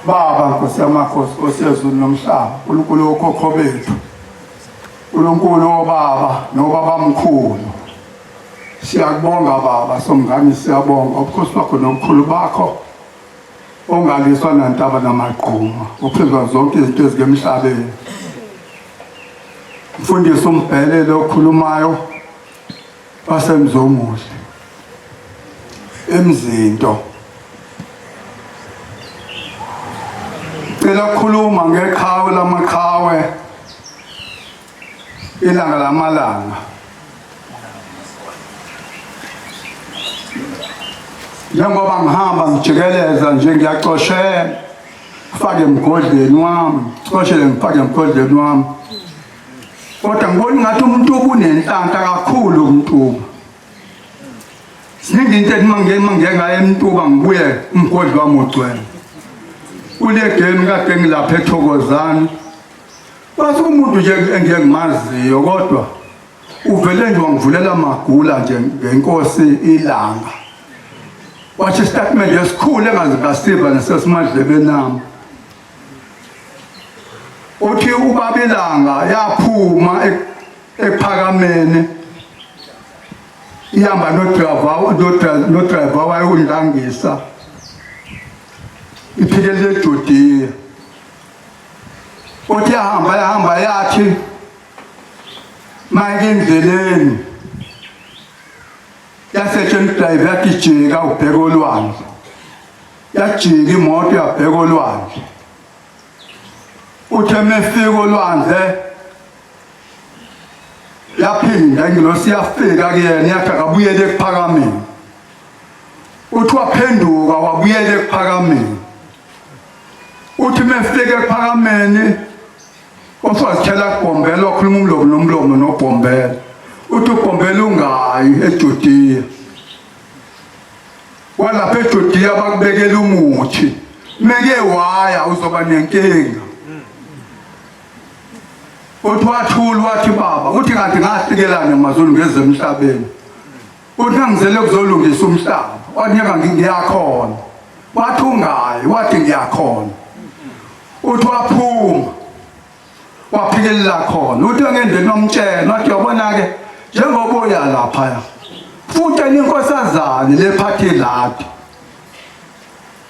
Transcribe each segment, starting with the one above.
Baba Nkosi yamakhosi, Nkosi yezulu nomhlaba, uNkulunkulu wokhokho bethu, uNkulunkulu wobaba nobabamkhulu. Siyakubonga Baba somngani, siyabonga ubukhosi bakho nobukhulu bakho ongaliswa nantaba namagquma ophezulu zonke izinto ezikemhlabeni. Mfundisi uMbhelele okhulumayo waseMzomuhle eMzinto. Cela ukukhuluma ngeqhawe lamaqhawe, ilanga lamalanga. Njengoba ngihamba ngijikeleza nje ngiyacoshela, ngifake emgodleni wami, coshele ngifake emgodleni wami. Kodwa ngibona ngathi umuntu ubunenhlanhla kakhulu uMtuba. Ziningi into ethi mangike ngaye eMtuba ngibuye umgodli wami ugcwele. Kule game kade ngilapha eThokozani. Kwase umuntu nje engike ngimaziyo kodwa uvele nje wangivulela amagula nje ngenkosi ilanga. Washo isitatimende esikhulu engaze ngasiva nasesimadlebeni ami. Uthi ubaba ilanga yaphuma ephakameni ihamba nodrayiva wayo uNdangisa iphikelele eJudiya. Uthi yahamba yahamba yathi mayike endleleni yasetsheni drive yathi jika ubheke olwandle, yajika imoto yabheka olwandle. Uthe mefika olwandle yaphinda ingilosi yafika kuyena yathi akabuyele ekuphakameni. Uthi waphenduka wabuyela ekuphakameni. Uthi mefika ekuphakameni waswazithela kubhombela, wakhuluma umlomo nomlomo nobhombela. Uthi ubhombela ungayi eJudiya. Walapha eJudiya bakubekela umuthi, meke waya uzoba nenkinga. Uthi wathula wathi baba, uthi kanti ngahlikelana mazulu ngezemhlabeni. Uthi ngangizele kuzolungisa umhlaba, wathi ngeke ngiyakhona. Wathi ungayi, wathi ngiyakhona. Uthi waphuma waphikelela khona. Uthi ngendlela wamtshela wathi uyabona-ke njengoba uya laphaya futhi enye inkosazane lephathi iladi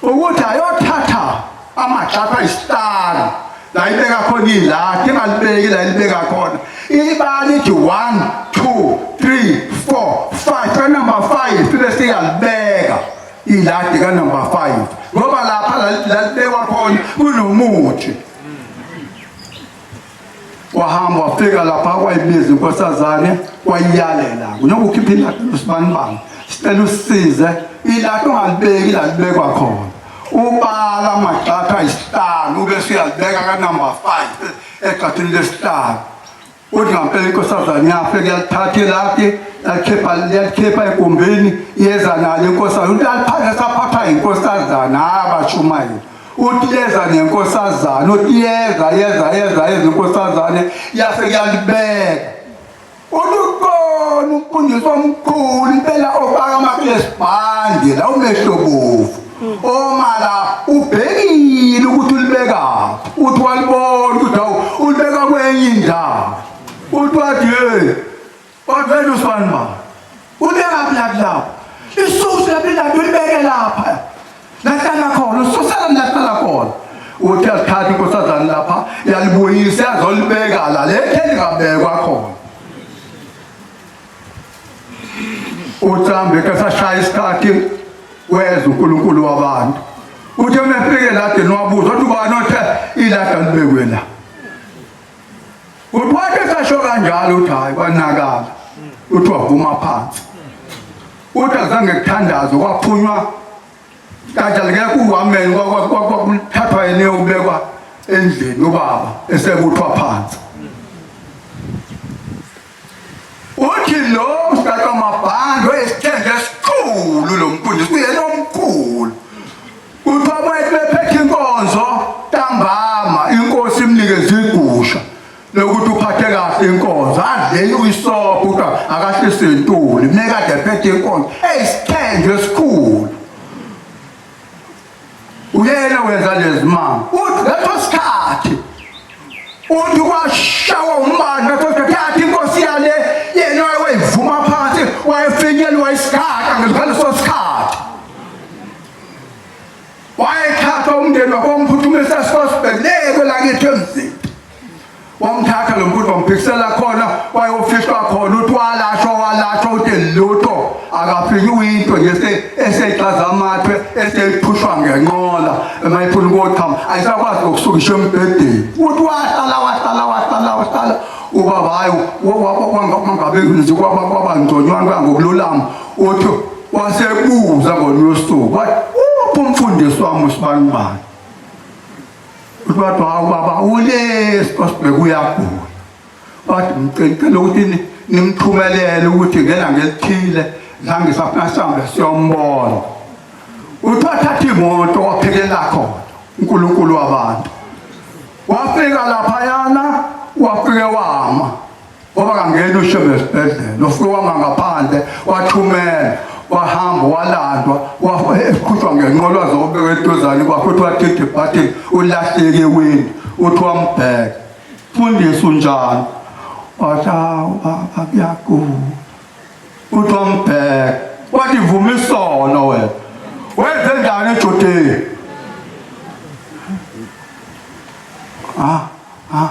ukuthi ayothatha amagxathu ayisihlanu la ibeka khona iladi, ingalibeki la ilibeka khona ibala ithi 1 2 3 4 5 ka number 5 bese iyalibeka iladi ka number 5 ngoba lapha lalibekwa khona kunomuthi. Wahamba wafika lapha wayibiza inkosazane wayiyalela njengoba ukhipha iladi losibanibani, sicela usisize iladi ungalibeki la libekwa khona, ubala amagxathu ayisihlanu ube suyalibeka ka number 5 egxathini lesihlanu. Uthi ngampela inkosazane yafika yalithatha iladi yalikhipha yalikhipha egumbini yeza nalo inkosazane. Uthi aliphatha saphathwa inkosazane, hhayi abashumayeli. Uthi yeza nenkosazane, uthi yeza yeza yeza yeza inkosazane yase kuyalibeka. Uthi ukhona umfundisi omkhulu impela ofaka amakulesibhande la umehlo bovu. Oma la ubhekile ukuthi ulibekaphi. Uthi walibona ukuthi hawu ulibeka kwenye indawo. Uthi wathi hey, wathi wena usibani bani? Ulibekaphi lapha lapha? Isuse lapha ilapha ulibeke lapha. Lahlala khona, ususela lahlala khona. Uthi alithatha inkosazane lapha yalibuyisa yazolibeka la lethe lingabekwa khona. Uthambe kasashaya isikhathi weza uNkulunkulu wabantu. Uthe mefike ladeni wabuza uthi ubani othe ilada libekwe la. Uthi wathi esasho kanjalo uthi hayi kwanakala. Uthi wavuma phansi. Uthi azange kuthandazwe kwaphunywa kanjalo ke kuwameni kwakuthathwa yena eyobekwa endlini ubaba esebuthwa phansi. Uthi lo msaka mabhando esithende esikhulu lo mfundisi uyena omkhulu. Uthi wabe bephethe inkonzo ntambama inkosi imnikeze igusha lokuthi uphathe kahle inkonzo adle uyisobho ukuthi akahlise intuli mekade ephethe inkonzo eyisithende esikhulu. Uyena Uyena wenza lezimanga. Uthi leso sikhathi uthi kwashawa umbani leso sikhathi yathi inkosi yale yena wayevuma phansi wayefinyelwa isigaxa ngaleso sikhathi. Wayethathwa umndeni wakhe wamphuthumisa esibhedlela kwelakithi emzini. Wamthatha lo mfuthu wamphikisela khona wayofihlwa khona uthi walashwa walashwa uthi lutho akafiki uyinto nje esexaza amathwe eseyiphushwa ngenqola mayifuna ukuyochama ayisakwazi nokusuka isho embhedeni uthi wahlala wahlala wahlala wahlala ubaba hayi wangabe kwaba kwaba ngconywana kangokululama uthi wasebuza ngolunye usuku wathi uphi umfundisi wami usibanibani Uthi wathi hawu baba ulesi osibheke uyagula. Wathi ngicela ukuthi nimthumelele ukuthi ngelanga elithile zange safuna sihambe siyombona. Uthi wathatha imoto waphekela khona uNkulunkulu wabantu. Wafika laphayana wafike wama. Ngoba kangena ushembe esibhedlela ufike wama ngaphandle wathumela wahamba walandwa eqhutshwa ngenqola zobeka eduzane kwakhe uthi wathidi bhathi ulahleke wini uthi wambheka mfundisi unjani wathi hawu baba kuyagula uthi wambheka wathi vuma isono wena wenze njani ejodeni ah ah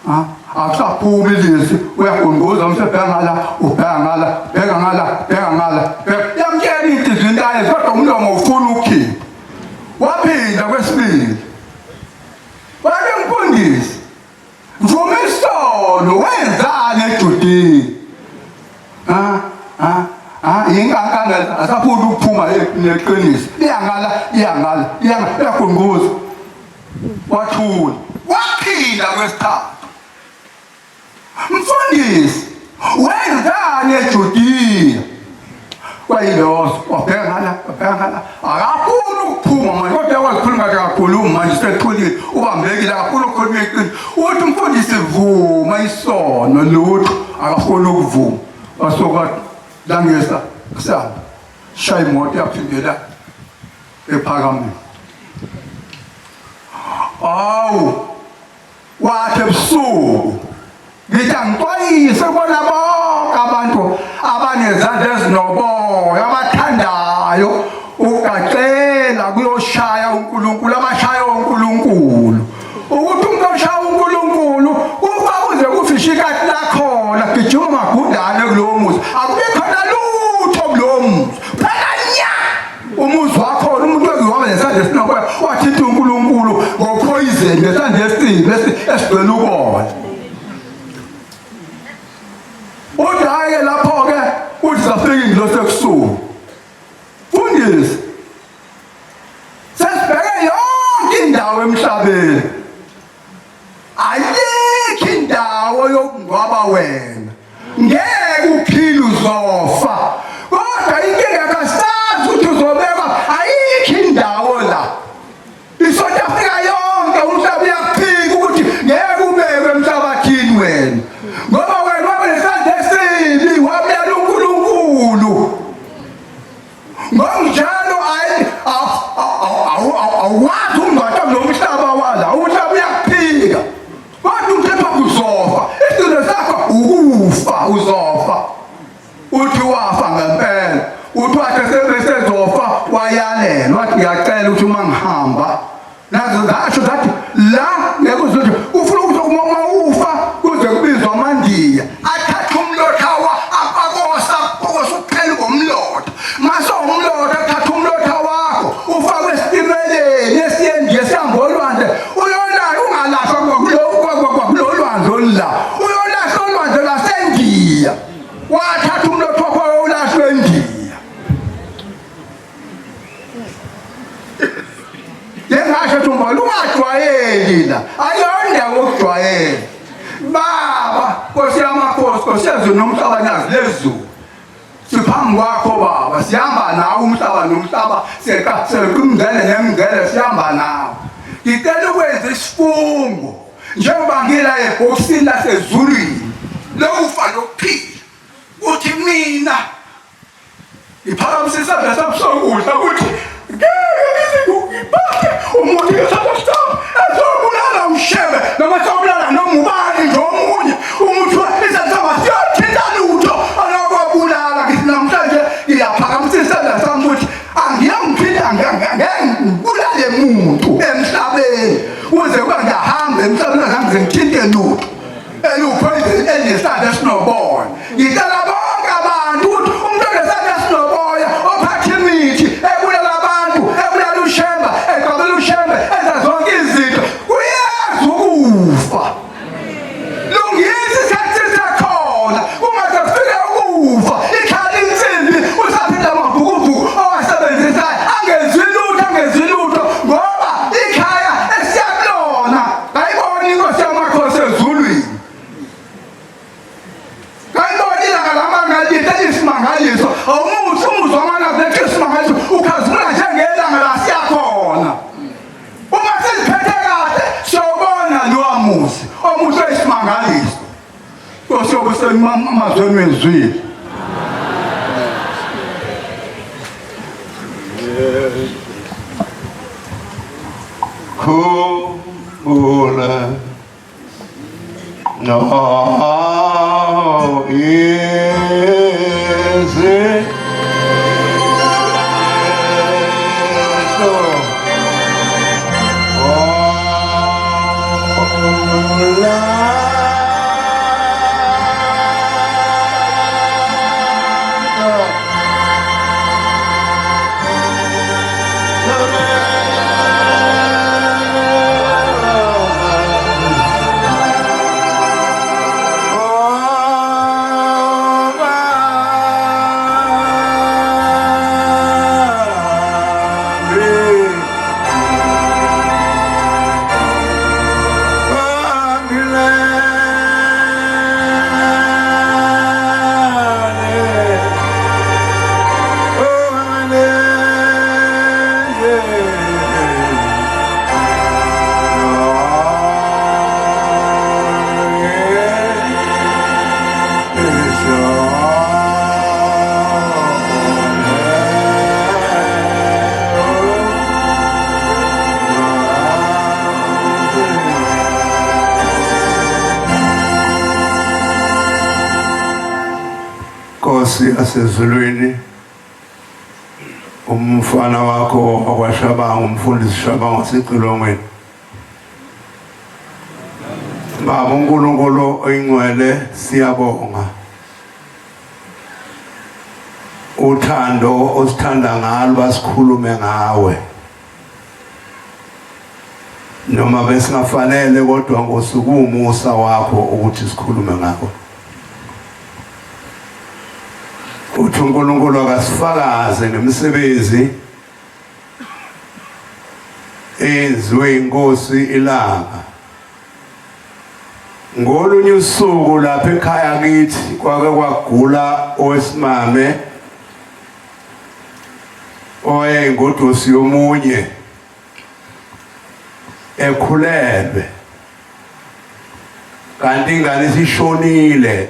ah akusaphumi ilizwi uyagunguza umsebheka ngala ubheka ngala bheka ngala bheka ngala yamtshela inhliziyo into ayenze kodwa umlomo ufuna ukukhipha waphinda kwesibili wake mfundisi vuma isono wenzani ejudini ah ah ah inkankana asafuni ukuphuma neqiniso iyangala iyangala iyangala iyagunguza wathula waphinda kwesithathu mfundisi wenzani eJudiya kwayilozo wabheka ngala wabheka ngala akafuni ukuphuma manje kodwa uyakwazi ukukhuluma kahle kakhuluma manje sethulile ubambekile akafuni ukukhuluma iqiniso uthi umfundisi vuma isono lutho akafuni ukuvuma wasuka langisa kusaba shaya imoto yaphindela ephakamile awu wathi ebusuku ngithi angixwayise kubona bonke abantu abanezandla ezinoboya abathandayo ugacela kuyoshaya uNkulunkulu abashaya uNkulunkulu ukuthi umuntu oshaya uNkulunkulu ufa kuze kufe ishikati lakhona gijima magundane kulowo muzi akube khona lutho kulowo muzi phela nya umuzi wakhona umuntu wekuhamba nesandla esinoboya wathinta uNkulunkulu ngophoyizeni ngesandla esibi esigcwele uboya uthi hhayi-ke lapho-ke uthi safika ingilosi ekusuku mfundisi sesibheke yonke indawo emhlabeni Ayikho indawo yokungcwaba wena. Ngeke uphile uzofa. Kodwa inkinga kasazi ukuthi uzobekwa ayikho indawo la. ISouth Africa yonke umhlaba uyakuphika ukuthi ngeke ubekwe emhlabathini wena. Ngoba wena wabe nesandla esibi wabulala uNkulunkulu. Ngokunjalo ayi awukwazi ukungcwatshwa kulo mhlaba wala umhlaba uyakuphika kodwa umthetho wakho uzofa isidingo sakho ukufa uzofa uthi wafa ngempela uthi wathi sebesezofa wayalela wathi ngiyacela ukuthi uma ngihamba nazo zasho zathi la ngeke uze ufuna ukuthi uma ufa kuze kubizwa amandiya athathe umlotha wa apakosa apakosa uphela ngomlotha mase umlotha athatha umlotha wakho ufakwe esitimeleni esiyendiya sihamba olwandle uyolala ungalahlwa kulo lwandle olula uyolahlwa olwandle lwasendiya wathatha umlotha wakho wawulahlwa endiya Yengasho Thumbala ungajwayeli la. Ayona ukujwayela. Baba, Nkosi yamakhosi, Nkosi yezulu nomhlaba nazi lezulu. Siphambi kwakho baba, sihamba nawe umhlaba nomhlaba, seqa sequmngcele nemngcele sihamba nawe. Ngicela ukwenza isifungo njengoba ngila ebhokisini lasezulwini lokufa nokuphila. Uthi mina Ngiphakamise isandla sami sokudla ukuthi ngeke ngize ngiphathe Umuntu isandla sami ezobulala uShembe noma sobulala noma ubani nje omunye umuntu, isandla sami asiyothinta lutho alokwabulala. Ngithi namhlanje ngiyaphakamisa isandla sami ukuthi angiyangiphinda ngeke ngibulale muntu emhlabeni, kuze kuba ngiyahamba emhlabeni azange ngithinte lutho eliwuphoyizeni elinesandla esinoboya. Ngicela bonke abantu ukuthi umuntu onesandla esinoboya, ophatha imithi ebulala abantu, ebulala uShemba, egqabela uShembe, enza zonke izinto, kuyeza ukufa. Lungisa isikhathi sisekhona, kungaze kufike ukufa ikhala insimbi usaphinda amabhukubhuku owasebenzisayo angezwi lutho, angezwi lutho, ngoba ikhaya esiyakulona kayiboni inkosi yamakhosi ezulwini, kayiboni ilanga lamangaliso eliyisimangaliso. Awumuthi umuzwa amanazi esimangaliso ukhazimula njengelanga la siyakhona. Uma siziphethe kahle siyobona lowa muzi omuhle isimangaliso. Nkosi yokusemazweni wezwile. Khumbula no izi Nkosi yasezulwini, umfana wakho wakwaShabangu, umfundisi Shabangu wasecilongweni. Baba uNkulunkulu oyingcwele, siyabonga uthando osithanda ngalo, basikhulume ngawe noma besingafanele, kodwa Nkosi kuwumusa wakho ukuthi sikhulume ngakho. Uthi uNkulunkulu akasifakaze ngemisebenzi eyenziwe inkosi ilanga. Ngolunye usuku lapha ekhaya kithi kwake kwagula owesimame owayeyingodusi yomunye, ekhulelwe, kanti ingane isishonile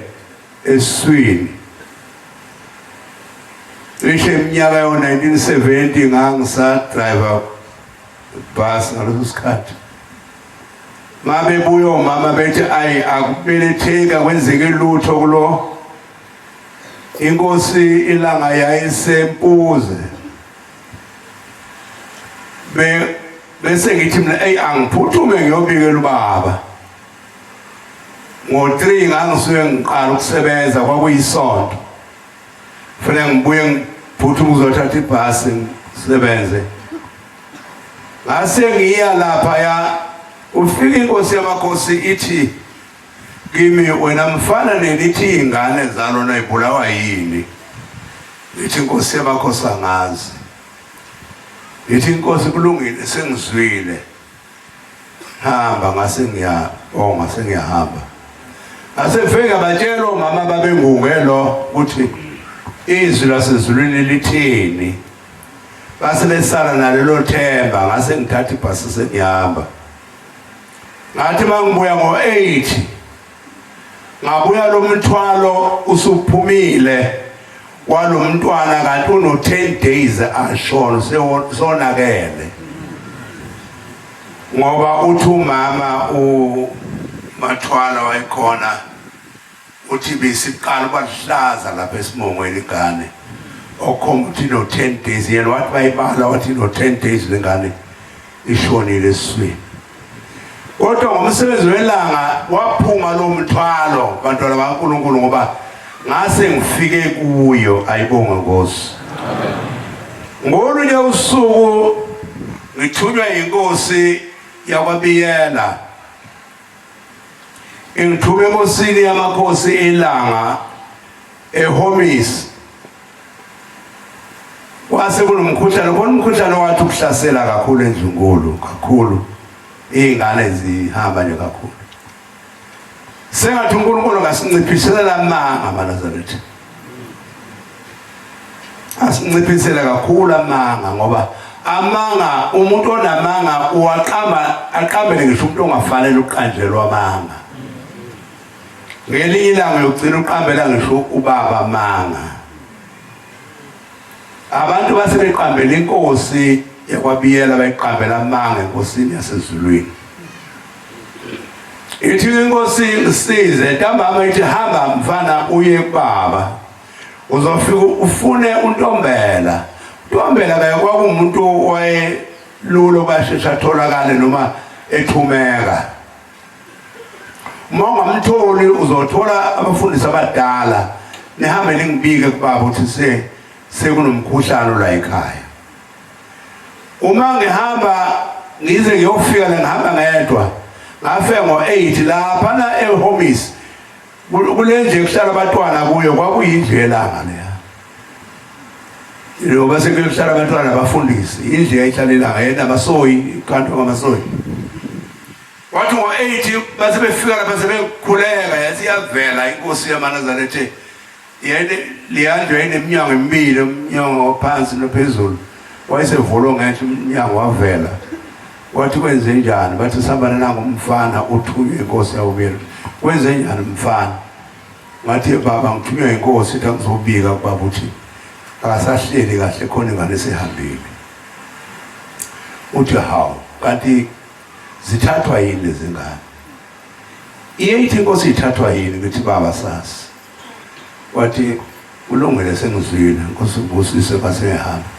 esiswini. Cishe iminyaka yo-1970 ngangisadriver bus ngaleso sikhathi. Mabebuya omama bethi ayi akubeletheki, akwenzeki lutho kulo. Inkosi ilanga yayisempuze. Be bese ngithi mina eyi angiphuthume ngiyobikela ubaba. Ngo-3 ngangisuke ngiqala ukusebenza, kwakuyisonto. Fanele ngibuye ngiphuthume ukuzothatha ibhasi ngisebenze. Ngase ngiya lapha ya ufika inkosi yamakhosi ithi kimi, wena mfana, nelithi iy'ngane zalona ibulawa yini? Ngithi, inkosi yamakhosi, angazi. Ngithi, inkosi, kulungile, sengizwile, hamba. Ngase ngiyabonga, sengiyahamba. Ngase ngifike ngabatshela omama babengunge lo ukuthi izwi lasezulwini lithini, base besala nalelo themba. Ngase ngithatha ibhasi sengihamba. Ngathi mangibuya ngo-8 ngabuya lo mthwalo usuphumile walomntwana, kanti uno 10 days ashona, sonakele. Ngoba uthi umama uMathwala wayekhona uthi bisiqala ukwahlaza lapha esimongweni ingane okhomba ukuthi no 10 days yena wathi bayibala wathi no 10 days lengane ishonile esiswini kodwa ngomsebenzi welanga waphuma lo mthwalo bantwana baNkulunkulu ngoba ngase ngifike kuyo ayibonge Nkosi ngolunye usuku ngithunywa inkosi yakwabiyela ingithume enkosini yamakhosi ilanga ehomisi kwase kunomkhuhlane khona umkhuhlane owathi ukuhlasela kakhulu endlunkulu kakhulu iy'ngane zihamba nje kakhulu sengathi uNkulunkulu angasinciphisela amanga manazaretha asinciphisele kakhulu amanga ngoba amanga umuntu onamanga uwaqamba aqambele ngisho umuntu ongafanele ukuqanjelwa amanga ngelinye ilanga uyogcina uqambela ngisho ubaba amanga abantu base beqambela inkosi yakwabiyela bayiqambela amanga enkosini yasezulwini ithi inkosi ngisize ntambama ithi hamba mfana uye kubaba uzofika ufune untombela untombela ke kwakuwumuntu owayelulo bashesha atholakale noma ethumeka uma ungamtholi uzothola abafundisi abadala nihambe ningibike kubaba ukuthi se sekunomkhuhlane la ekhaya uma ngihamba ngize ngiyofika la ngihamba ngedwa ngafika ngo-8 lapha na ehomis kule ndlu ekuhlala abatwana kuyo kwakuyindlu yelanga leya njengoba sekuyohlala abantwana abafundisi indlu yayihlala ilanga yena abasoyi kanti ngamasoyi wathi ngo-8 base befika lapha sebekhuleka yathi iyavela inkosi yamanazarethe leya ndlu yayineminyango emibili umnyango waphansi nophezulu wayesevulwe ngenhla umnyango wavela wathi kwenze njani bathi sihambana nangumfana uthunywe inkosi yawubili kwenze njani mfana ngathi baba ngithunywe inkosi ithi angizobika kubaba uthi akasahleli kahle khona ingane esihambile uthi hawu kanti zithathwa yini lezi ngane iye ithi inkosi ithathwa yini ngithi baba sazi wathi kulungile sengizwile nkosi ngibusise basehamba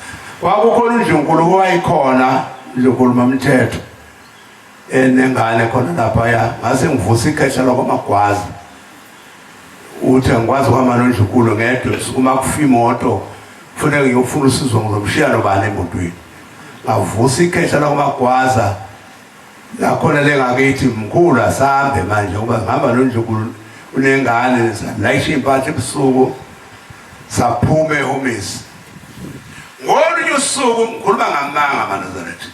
kwakukhona undlunkulu owayikhona undlunkulu mamthetho enengane khona lapha ya ngase ngivusa ikhehla lokwamagwaza uthi angikwazi ukuhamba nondlunkulu ngedwa ebusuku uma kufa imoto kufuneka ngiyofuna usizo ngizomshiya nobani emotweni ngavusa ikhehla lokwamagwaza Nakhona lengakithi mkhulu asambe manje ngoba ngihamba nondlukulu unengane layisha impahla ebusuku saphuma ehomisi ngolunye usuku ngikhuluma ngamanga manazaretha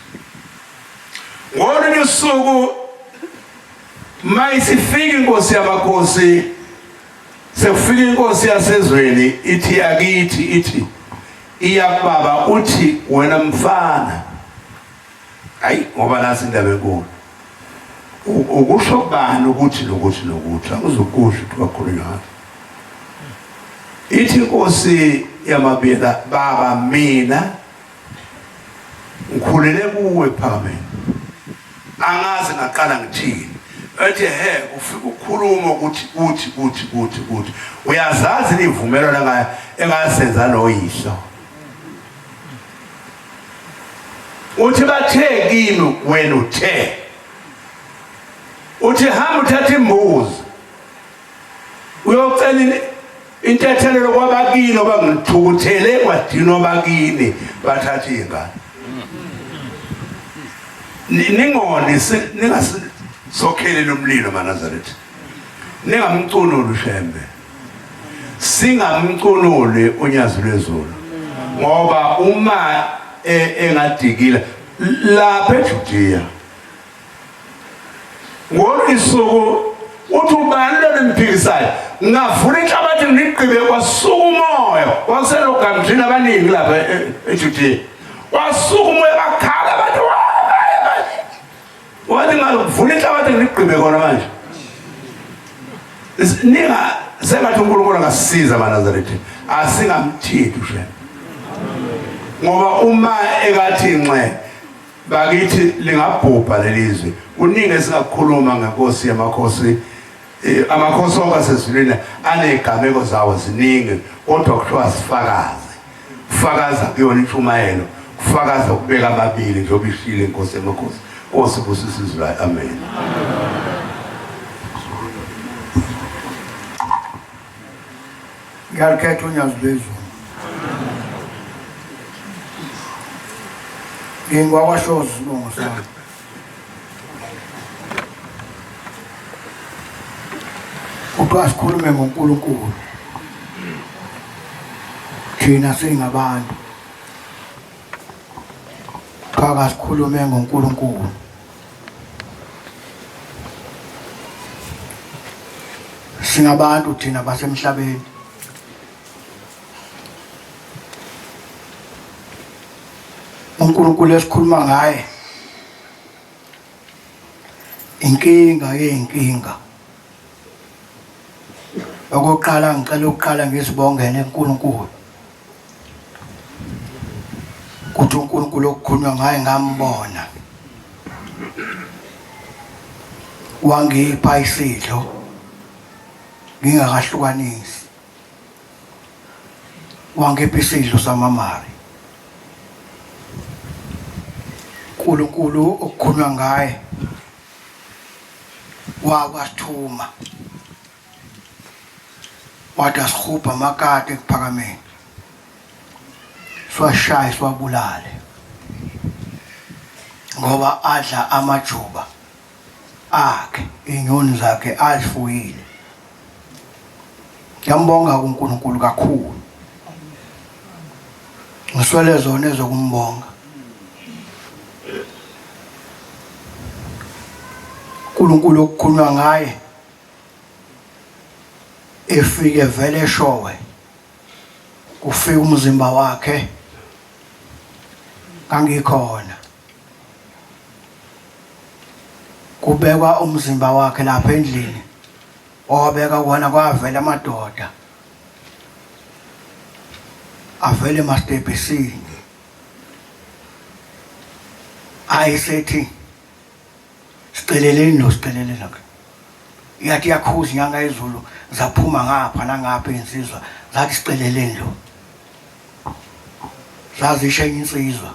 ngolunye usuku mayisifika inkosi yamakhosi sekufika inkosi yasezweni ithi akithi ithi iyakubaba uthi wena mfana hayi ngoba nasi indaba enkulu ukusho kubani ukuthi nokuthi nokuthi akuzukusho ukuthi bakhulunywa ngathi ithi inkosi yamabila baba mina ngikhulele kuwe phakameni angazi ngaqala ngithini ethi he ufika ukhuluma ukuthi uthi uthi uthi uthi uyazazi livumelwano engasenza noyihlo uthi bathe kimi wena uthe uthi hamba uthatha imbuzi uyocela intethelelo kwabakini oba ngithukuthele kwadinwa bakini bathatha iy'ngane ningoni ningasokheleli umlilo manazaretha ningamcunuli ushembe singamcunuli unyazi lwezulu ngoba uma e, engadikila lapha eJudiya ngolunye usuku uthi ubani lo nimphikisayo ngavula inhlabathi ngigqibe kwasuka umoya kwakuselogamjini abaningi lapha e, eJudiya kwasuka umoya bakhala bathi wathi ngavula inhlabathi ngigqibe kona manje ninga sengathi uNkulunkulu angasisiza manazaretha asingamthinti uShembe ngoba uma ekathi nxe Bakithi lingabhubha lelizwe. Kuningi esingakukhuluma ngenkosi yamakhosi. Amakhosi onke asezulwini anezigameko zawo ziningi, kodwa kuthiwa sifakaze. Fakaza kuyona intshumayelo, kufakaza ukubeka ababili njengoba ishilo inkosi yamakhosi. Nkosi busisa izwi layo. Amen. Ngiyalukhetha unyazi lwezulu. Ngingwakwashozi isibongo sami. Kuthiwa sikhulume ngoNkulunkulu. Thina singabantu. Kuthiwa sikhulume ngoNkulunkulu. Singabantu thina basemhlabeni. uNkulunkulu esikhuluma ngaye inkinga yeyinkinga. Okokuqala ngicela ukuqala ngizibongele kuNkulunkulu ukuthi uNkulunkulu okukhulunywa ngaye ngambona wangipha isidlo ngingakahlukanisi wangipha isidlo samamari. uNkulunkulu okukhulunywa ngaye wakwasithuma wathi asihubha amakati ekuphakameni siwashaye siwabulale ngoba adla amajuba akhe inyoni zakhe azifuyile. Ngiyambonga kuNkulunkulu kakhulu, ngiswele zona ezokumbonga. uNkulunkulu okukhulunywa ngaye efike vele eshowe kufika umzimba wakhe ngangikhona kubekwa umzimba wakhe lapha endlini owabeka kona kwavela amadoda avele emastebhisini ayisethi siceleleni lo siceleleni lo yathi yakhuza inyanga yezulu zaphuma ngapha nangapha insizwa zathi siceleleni lo zazisho enye insizwa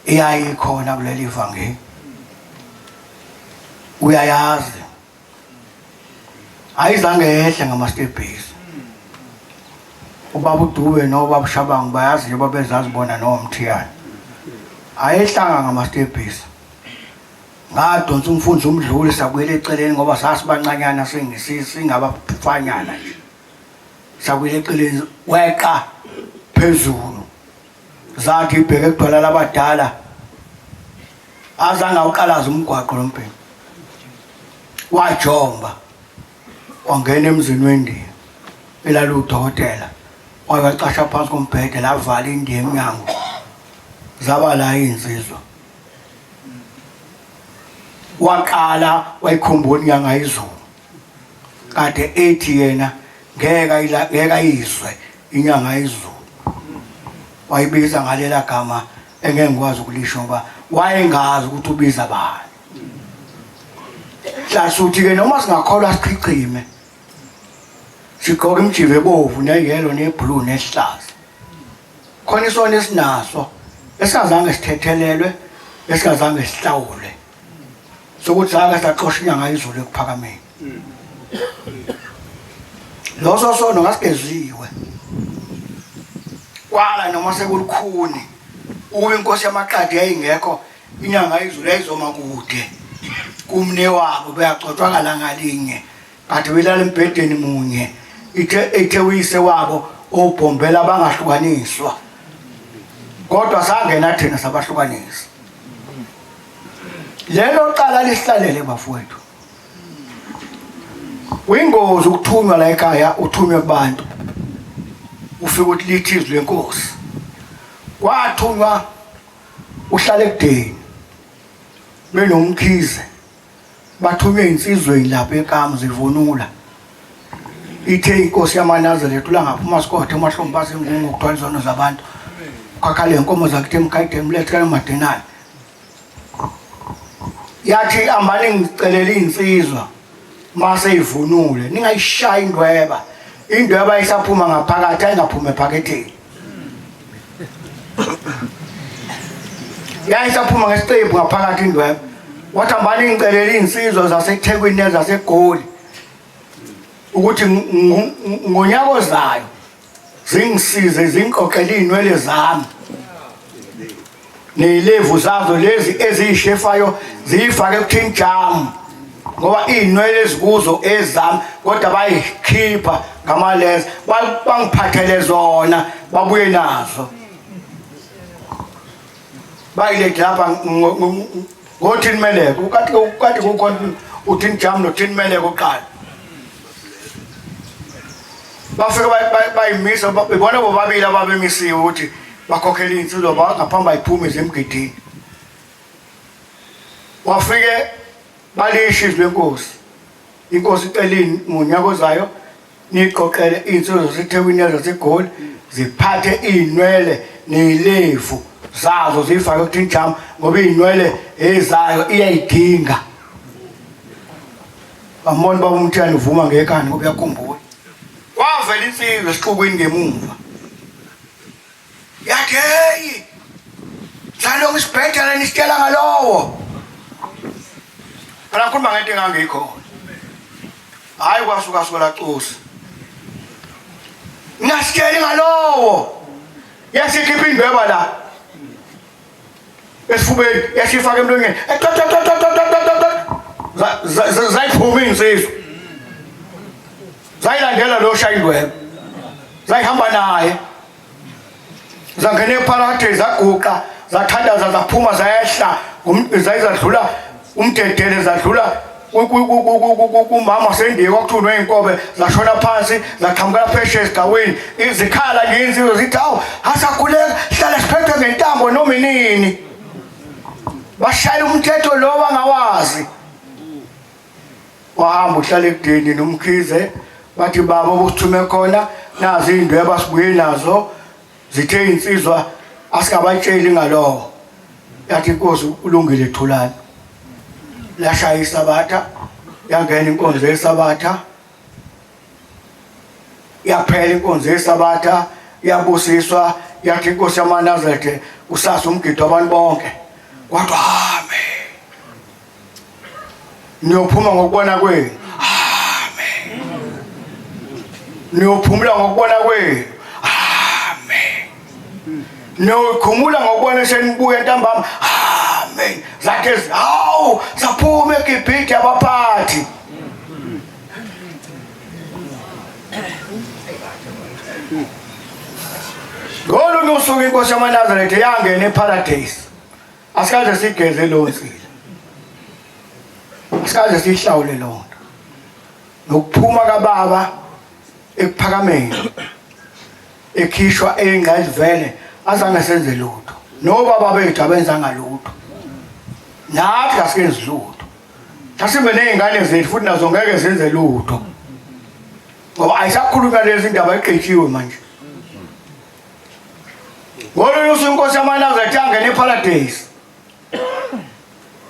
eyayikhona kuleli vangeli uyayazi ayizange yehle ngamastebhisi ubaba uDube nobaba uShabangu bayazi nje babezazi bona noMthiyane ayehlanga ngamastebhisi ngadonsa umfundisi umdluli sabuyela eceleni ngoba sasibancanyana singabafanyana nje sabuyela eceleni weqa phezulu zathi ibheke kudwala labadala azange awuqalaza umgwaqo lo mbhemu wajomba wangena emzini wendiya elala udokotela wayewacasha phansi kombhede lavala indiya emnyango zaba la iy'nsizwa waqala wayikhumbula inyanga izulu kade ethi yena ngeke ngeke ayizwe inyanga izulu wayibiza ngalela gama engeke ngikwazi ukulisho ngoba wayengazi ukuthi ubiza bani hlasuthi ke noma singakholwa sichichime sigqoka imijivo ebovu neyelo neblue nehlaza khona isono esinaso esingazange sithethelelwe esingazange sihlawulwe sokuthi sake saxosha inyanga izulu ekuphakameni loso sono ngasigeziwe kwala noma sekulukhuni ukuba inkosi yamaqadi yayingekho inyanga izulu yayizoma kude kumne wabo beyagcotshwa ngalangalinye kade belala embhedeni munye ithe ithe uyise wabo obhombela bangahlukaniswa kodwa sangena thina sabahlukanisa lelo cala lisihlalele bafowethu Uyingozi ukuthunywa la ekhaya uthunywe kubantu ufike uthi lithi izwi lenkosi kwathunywa uhlale ekudeni benomkhize bathunywe insizweni lapha ekamu zivunula ithe inkosi yamanazaretha ulangaphuma sikothe umahlombe bazingungu ukuthwala izono zabantu khakha le nkomo zakuthi emkhayideni mlethe kanomadenane Yathi ambani ngicelela insizwa mase ivunule ningayishayi indweba. Indweba isaphuma ngaphakathi ayingaphuma ephaketheni. Yayisaphuma ngesiqephu ngaphakathi indweba. Wathi ambani ngicelela insizwa zaseThekwini nezaseGoli ukuthi ngonyaka ozayo zingisize zingiqoqele iy'nwele zami ney'levu zazo lezi eziyishefayo ziyifake kuthini jamu ngoba iy'nwele ezikuzo ezami kodwa bayikhipha ngamaleza bangiphathele zona babuye nazo bayilethe lapha ngothini meleko kade kade kukhona uthini jam nothini meleko kuqala bafike bayimisa bebona bobabili ababemisiwe ukuthi bakhokhele iy'nsizwa ngaphambi bayiphume zemgidini wafike balisho izwi lenkosi inkosi icelini ngonyaka ozayo niqoqele iy'nsizwa zasethekwini nezaseGoli ziphathe iy'nwele ney'levu zazo ziyifake kuthi injamu ngoba iy'nwele ezayo iyayidinga bambona baba umthiyane uvuma ngekhani ngoba uyakhumbula kwavela insizwa esixukwini ngemumva yathi heyi salokhu isibhedlela nisitshela ngalowo phela ngikhuluma ngento engangiyikhona hhayi kwasuka suka lacusa ngasitsheli ngalowo yasikhipha indweba la esifubeni yasifaka emlonyeni zayiphuma iy'nsizwa zayilandela lo shaya indweba zayihamba naye zangena ephakade zaguqa zathandaza zaphuma zayehla zayizadlula umdedele zadlula kumama sendiye kwakuthunwe iy'nkobe zashona phansi zaqhamukela phesheya esigawini izikhala nje insizwa zithi hawu asakhuleka hlala siphethwe ngentambo noma inini bashayela umthetho lo bangawazi wahamba uhlala ekudeni nomkhize bathi baba obusithume khona nazi iy'ndweba sibuye nazo zithe iy'nsizwa asingabatsheli ngalowo yathi inkosi ulungile thulani lashaya isabatha yangena inkonzo yesabatha yaphela inkonzo yesabatha yabusiswa yathi inkosi yamaNazaretha kusasa umgido wabantu bonke kodwa amen niyophuma ngokubona kwenu amen niyophumula ngokubona kwenu amen niyokhumula ngokubona senibuya ntambama amen zakhe hawu saphuma eGibhithe abaphathi ngolunye usuku inkosi yamaNazaretha yangena eParadise asikaze sigeze leyo nsila asikaze siyihlawule leyo nto nokuphuma kababa ekuphakameni ekhishwa eyingqayizivele azange senze lutho nobaba bethu abenzanga lutho nathi asikenzi lutho mhlawumbe ney'ngane zethu futhi nazo ngeke zenze lutho ngoba ayisakhulunywa lezi ndaba igqitshiwe manje Ngolunye usuku inkosi yamaNazaretha yangena eParadise.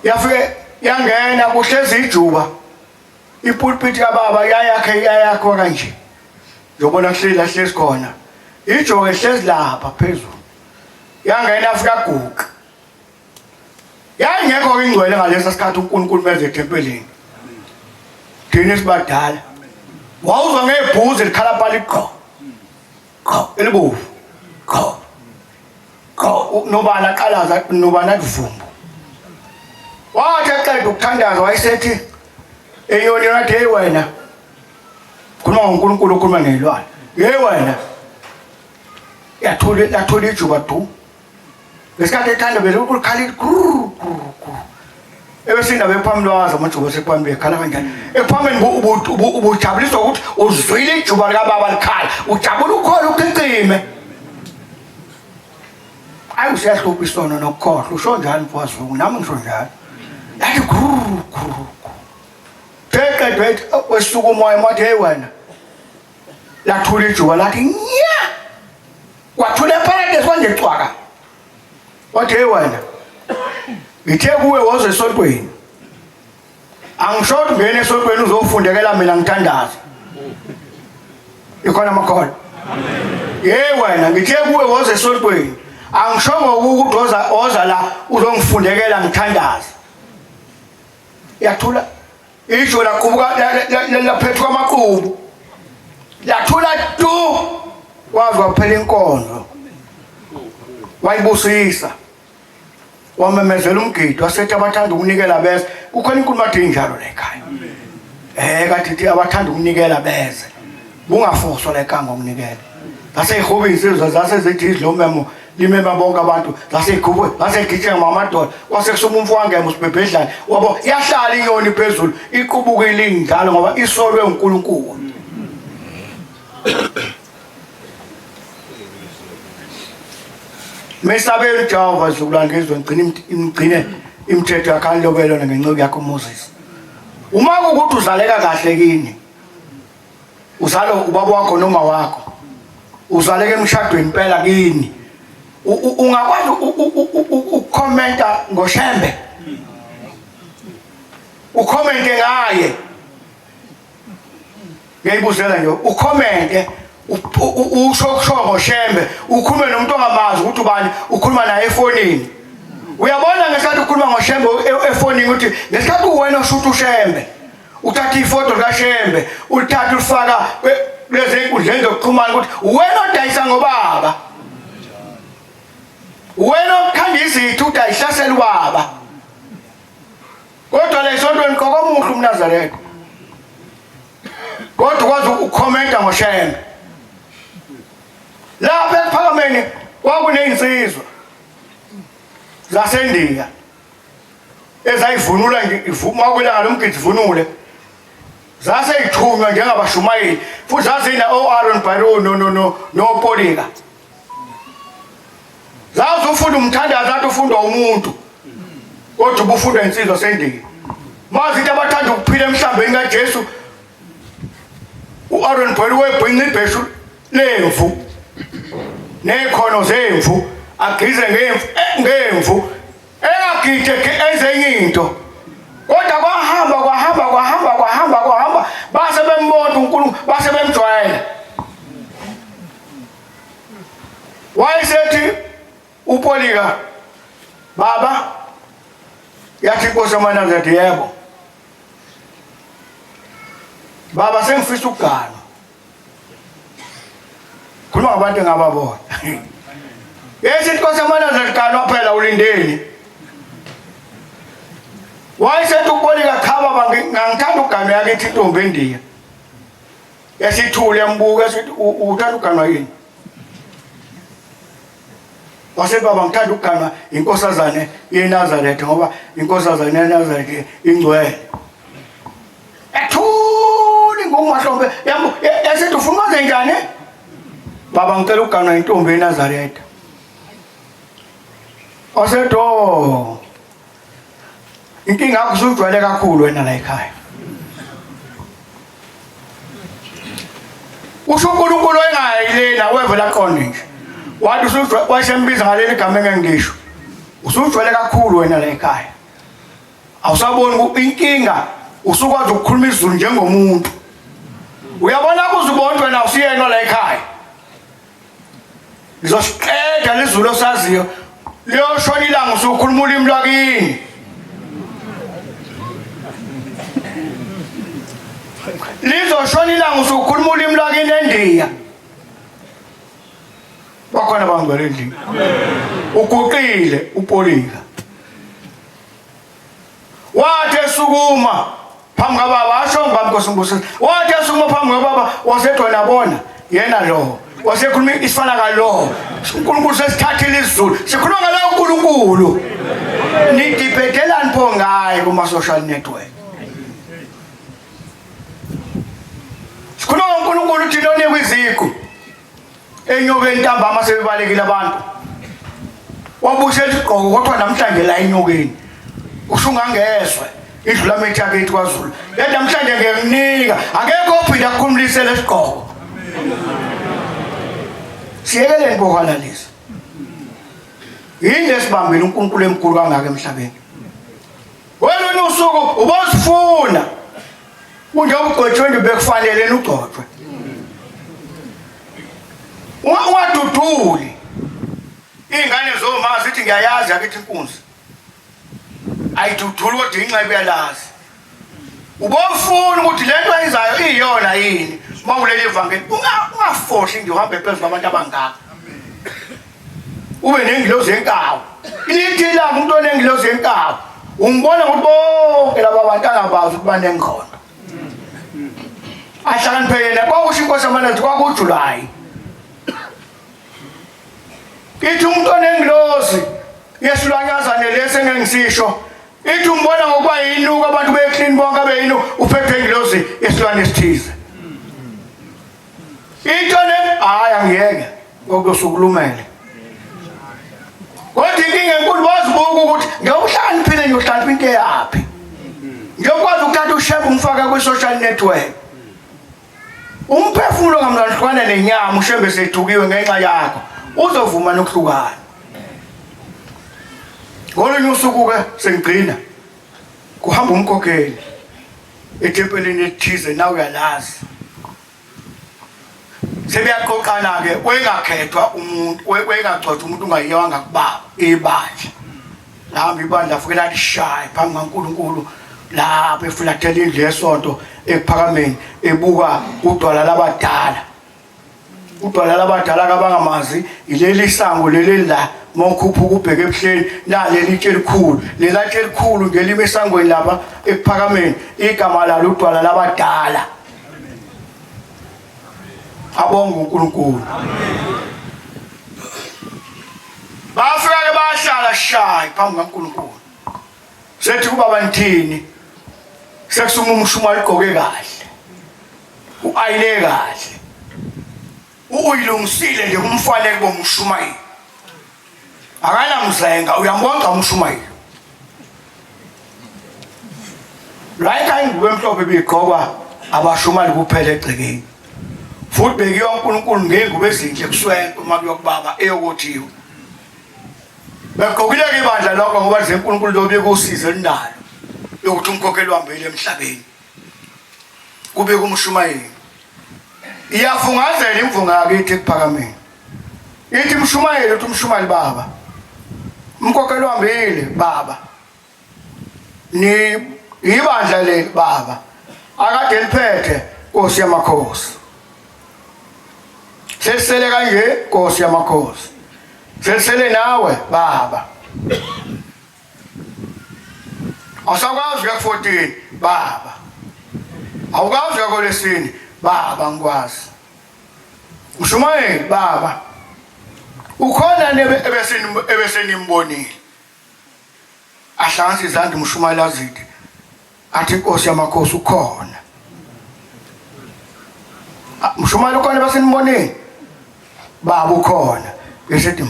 Yafike yangena kuhlezi ijuba. Ipulpit kababa yayakhe yayakho kanje. Njobona kuhleli la hlezi khona. Ijoke hlezi lapha phezulu. Yangena yafika guqa. Yayingekho ingcwele ngalesa sikhathi uNkulunkulu meze ethempelini. Thina sibadala. Wawuzwa ngebhuzi likhala pali qho. Qho elibovu. Qho. Qho nobani aqalaza nobani akuvumbu. Wathi eqeda ukuthandaza wayesethi eyoni yathi hey wena. Khuluma ngoNkulunkulu okhuluma nezilwane. Hey wena. Yathula yathula ijuba du. Ngesikhathi ethanda belokhu likhala ithi grrr grrr grrr. Ebesinda bephambi lwazi amajuba sekuphambi bekhala kanjani. Ekuphambeni ubujabuliswa ukuthi uzwile ijuba likababa likhala. Ujabula ukhona uqicime. Ayi usiyahlupha isono nokukhohlwa. Usho njani mfowazungu? Nami ngisho njalo. Yathi grrr grrr. Qeqedwe wesuka umoya wathi hey wena. Lathula ijuba lathi nya. Kwathula eparadesi kwanje cwaka. Wathi hey wena. Ngithe kuwe woze esontweni. Angisho ukuthi ungena esontweni uzofundekela mina ngithandaza. Ikhona amakholwa. Yey wena ngithe kuwe woze esontweni. Angishongo ukuthi woza oza la uzongifundekela ngithandaza. Yathula isho laqubuka laphethuka amaqubu. Lathula tu kwaze kwaphela inkonzo. Wayibusisa. Wamemezela umgidi wasethi abathanda ukunikela beze. Kukhona inkulumo ade injalo la ekhaya. Eh kathi thi abathanda ukunikela beze. Bungafoswa la ekhaya ngokunikela. Zase ihuba insizwa zase zithi idlo memo limema bonke abantu zase igubwe zase igijima amadoda kwase kusuma umfo wangema usibhebhedlane wabo yahlala inyoni phezulu iqubuke ilinjalo ngoba isolwe uNkulunkulu. Mesabeni uJehova zizukulwane ngezwe ngigcine ngigcine imithetho yakhe anilobele yona ngenceku yakho uMoses. Uma kuwukuthi uzaleka kahle kini uzalo ubaba wakho noma wakho uzaleka emshadweni impela kini ungakwazi ukukhomenta ngoshembe ukhomente ngaye ngiyibuzela nje ukhomente usho kusho ngoshembe ukhulume nomuntu ongamazi ukuthi ubani ukhuluma naye efonini uyabona ngesikhathi ukhuluma ngoshembe e, efonini ukuthi ngesikhathi uwena oshutha ushembe uthatha ifoto likashembe ulithatha ulifaka kulezi nkundleni zokuxhumana ukuthi uwena odayisa ngobaba uwena okhanda izitha ukuthi ayihlasele ubaba Kodwa le sontweni qoka omuhle umNazaretha. Kodwa ukwazi ukukhomenta ngoShembe. Lapha ekuphakameni kwakunezinsizwa zaseNdiya ezayivunula nje ivuma kwelanga lomgidi ivunule zase ithunywa njengabashumayeli futhi zazina o-Aaron Byron no no no noPolika Zazi ufunda umthandazo athi ufundwa umuntu. Kodwa ubufundwa insizwa sendini. Mazi into abathanda ukuphila emhlambeni kaJesu. uAaron Boyle webhinca ibheshu lemvu. Nekhono zemvu agize ngemvu eh, ngemvu engagide enze enye into. Kodwa kwahamba kwahamba kwahamba kwahamba kwahamba base bembona uNkulunkulu base bemjwayela. Wayesethi uPolika baba yathi inkosi yamaNazaretha yebo baba sengifisa ukuganwa khuluma ngabantu engababona yethi inkosi yamaNazaretha ganwa phela ulindeni wayesethi uPolika cha baba ngangithanda ukuganwa yakithi intombi endiya Yasithule yambuka sithi uthanda ukuganwa yini? Wase baba ngithanda ukuganwa inkosazane yeNazaretha ngoba inkosazane yeNazaretha ingcwele. Ethuli ngomahlombe yasithi ufuna ukwenze njani? Baba ngicela ukuganwa intombi yeNazaretha. Wasedo Inkinga yakho usujwayele kakhulu wena la ekhaya. Usho uNkulunkulu engayi lena wevela aqonde nje. Wathi usujwayele wayesembiza ngaleli gama engengisho. Usujwayele kakhulu wena la ekhaya. Awusaboni inkinga usukwazi ukukhuluma isiZulu njengomuntu. Uyabona kuzubona wena usiyena la ekhaya. Ngizosiqeda lezulu osaziyo liyoshona ilanga usukhuluma ulimi lwakini. Lizoshona ilanga usukhuluma ulimi lwakini eNdiya. Bakhona bangcwele endlini. Uguqile upolika. Wathi esukuma phambi kababa asho ngibaba Nkosi ngibusise. Wathi esukuma phambi kababa wasethi wena bona yena lo wasekhuluma isifana kalo uNkulunkulu sesithathile isiZulu sikhuluma ngalowo uNkulunkulu nidibhedelani pho ngaye kuma social network sikhuluma ngoNkulunkulu uthi lonikwa iziqu enyokeni ntambama sebebalekile abantu wabuyisela isigqoko kodwa namhlanje la enyokeni usho ungangezwe idlula amethi akithi kwaZulu le namhlanje ngiyekunika akekho ophinda akukhumulise lesigqoko siyekeleni bohalalisa yini lesibambile uNkulunkulu emkhulu kangaka emhlabeni. Ngolunye usuku ubozifuna kunjengoba ugcotshwe nje bekufanele ugcotshwe. Ungaduduli. Iy'ngane zoma zithi ngiyayazi akithi inkunzi. Ayiduduli kodwa inxeba uyalazi. Ubofuna ukuthi le nto ayenzayo iyona yini uma uleli ivangeli. Ungafohli nje uhambe phezu kwabantu abangaka. Ube nengilozi yenkawu. Lithi ilanga umuntu onengilozi yenkawu umbona ukuthi bonke laba bantu angabazi ukuthi banengqondo. Ahlakaniphe yena kwakusho inkosi yamanazi kwakuJulayi. Ithi umuntu onengilozi yesilwanyazane lesi engengisisho ithi umbona ngokuba yinuka abantu beklini bonke abeyinu uphethwe ingilozi yesilwane esithize. Into le hayi angiyeke ngokuyosukulumele. Kodwa inkinga enkulu bazibuka ukuthi ngewuhlakaniphile nje uhlakanipha into eyaphi. Ngiyokwazi ukuthatha ushebe umfaka kwi-social network. Umphefumulo ngamlahlukana nenyama ushembe sethukiwe ngenxa yakho. Uzovuma nokuhlukana. Ngolunye usuku ke sengigcina kuhamba umkhokheli ethempelini elithize nawe uyalazi. Sebeyaqoqana-ke wengakhethwa umuntu wengagcotshwa umuntu ungayiwanga kubaba ibandla. Lihamba ibandla afike lalishaye phambi kaNkulunkulu lapho efulathela indlu yesonto ekuphakameni ebuka udwala labadala. Udwala labadala kabangamazi ileli sango leli la mawukhuphuka ubheke ebuhleni naleli tshe elikhulu lela tshe elikhulu nje limi esangweni lapha ekuphakameni igama lalo udwala labadala. Abonge uNkulunkulu. Bafika ke bahlala shayi phambi kaNkulunkulu. Sethi kubaba nithini? Sekusuma umshumayeli ugqoke kahle. Uayile kahle. Uyilungisile nje kumfanele bomshumayeli. Akanamzenga uyambonga umshumayeli. Right ingubo emhlophe bigqokwa abashumayeli kuphela egcekeni. Futhi bekiwa uNkulunkulu ngengubo ezinhle kuswenke uma kuyokubaba eyokothiwe. Begqokile ke ibandla lokho ngoba nje uNkulunkulu lobika usizo elinalo lokuthi umkhokheli uhambile emhlabeni. Kube kumshumayeli. Iyafungazela imvunga yakithi ekuphakameni. Ithi umshumayeli uthi umshumayeli baba. Umkhokheli uhambile baba. Ni ibandla leli baba. Akade liphethe Nkosi yamakhosi. Sesele kanje Nkosi yamakhosi. Sesele nawe baba. Awusakwazi kuya ku-14 baba. Awukwazi kuya kolesine baba ngikwazi. Mshumayeli baba. Ukhona ebesenimbonile. Ahlanganise izandla umshumayeli azide. Athi inkosi yamakhosi ukhona. Ah, Mshumayeli ukhona ebesenimbonile. Baba ukhona. Bese ethi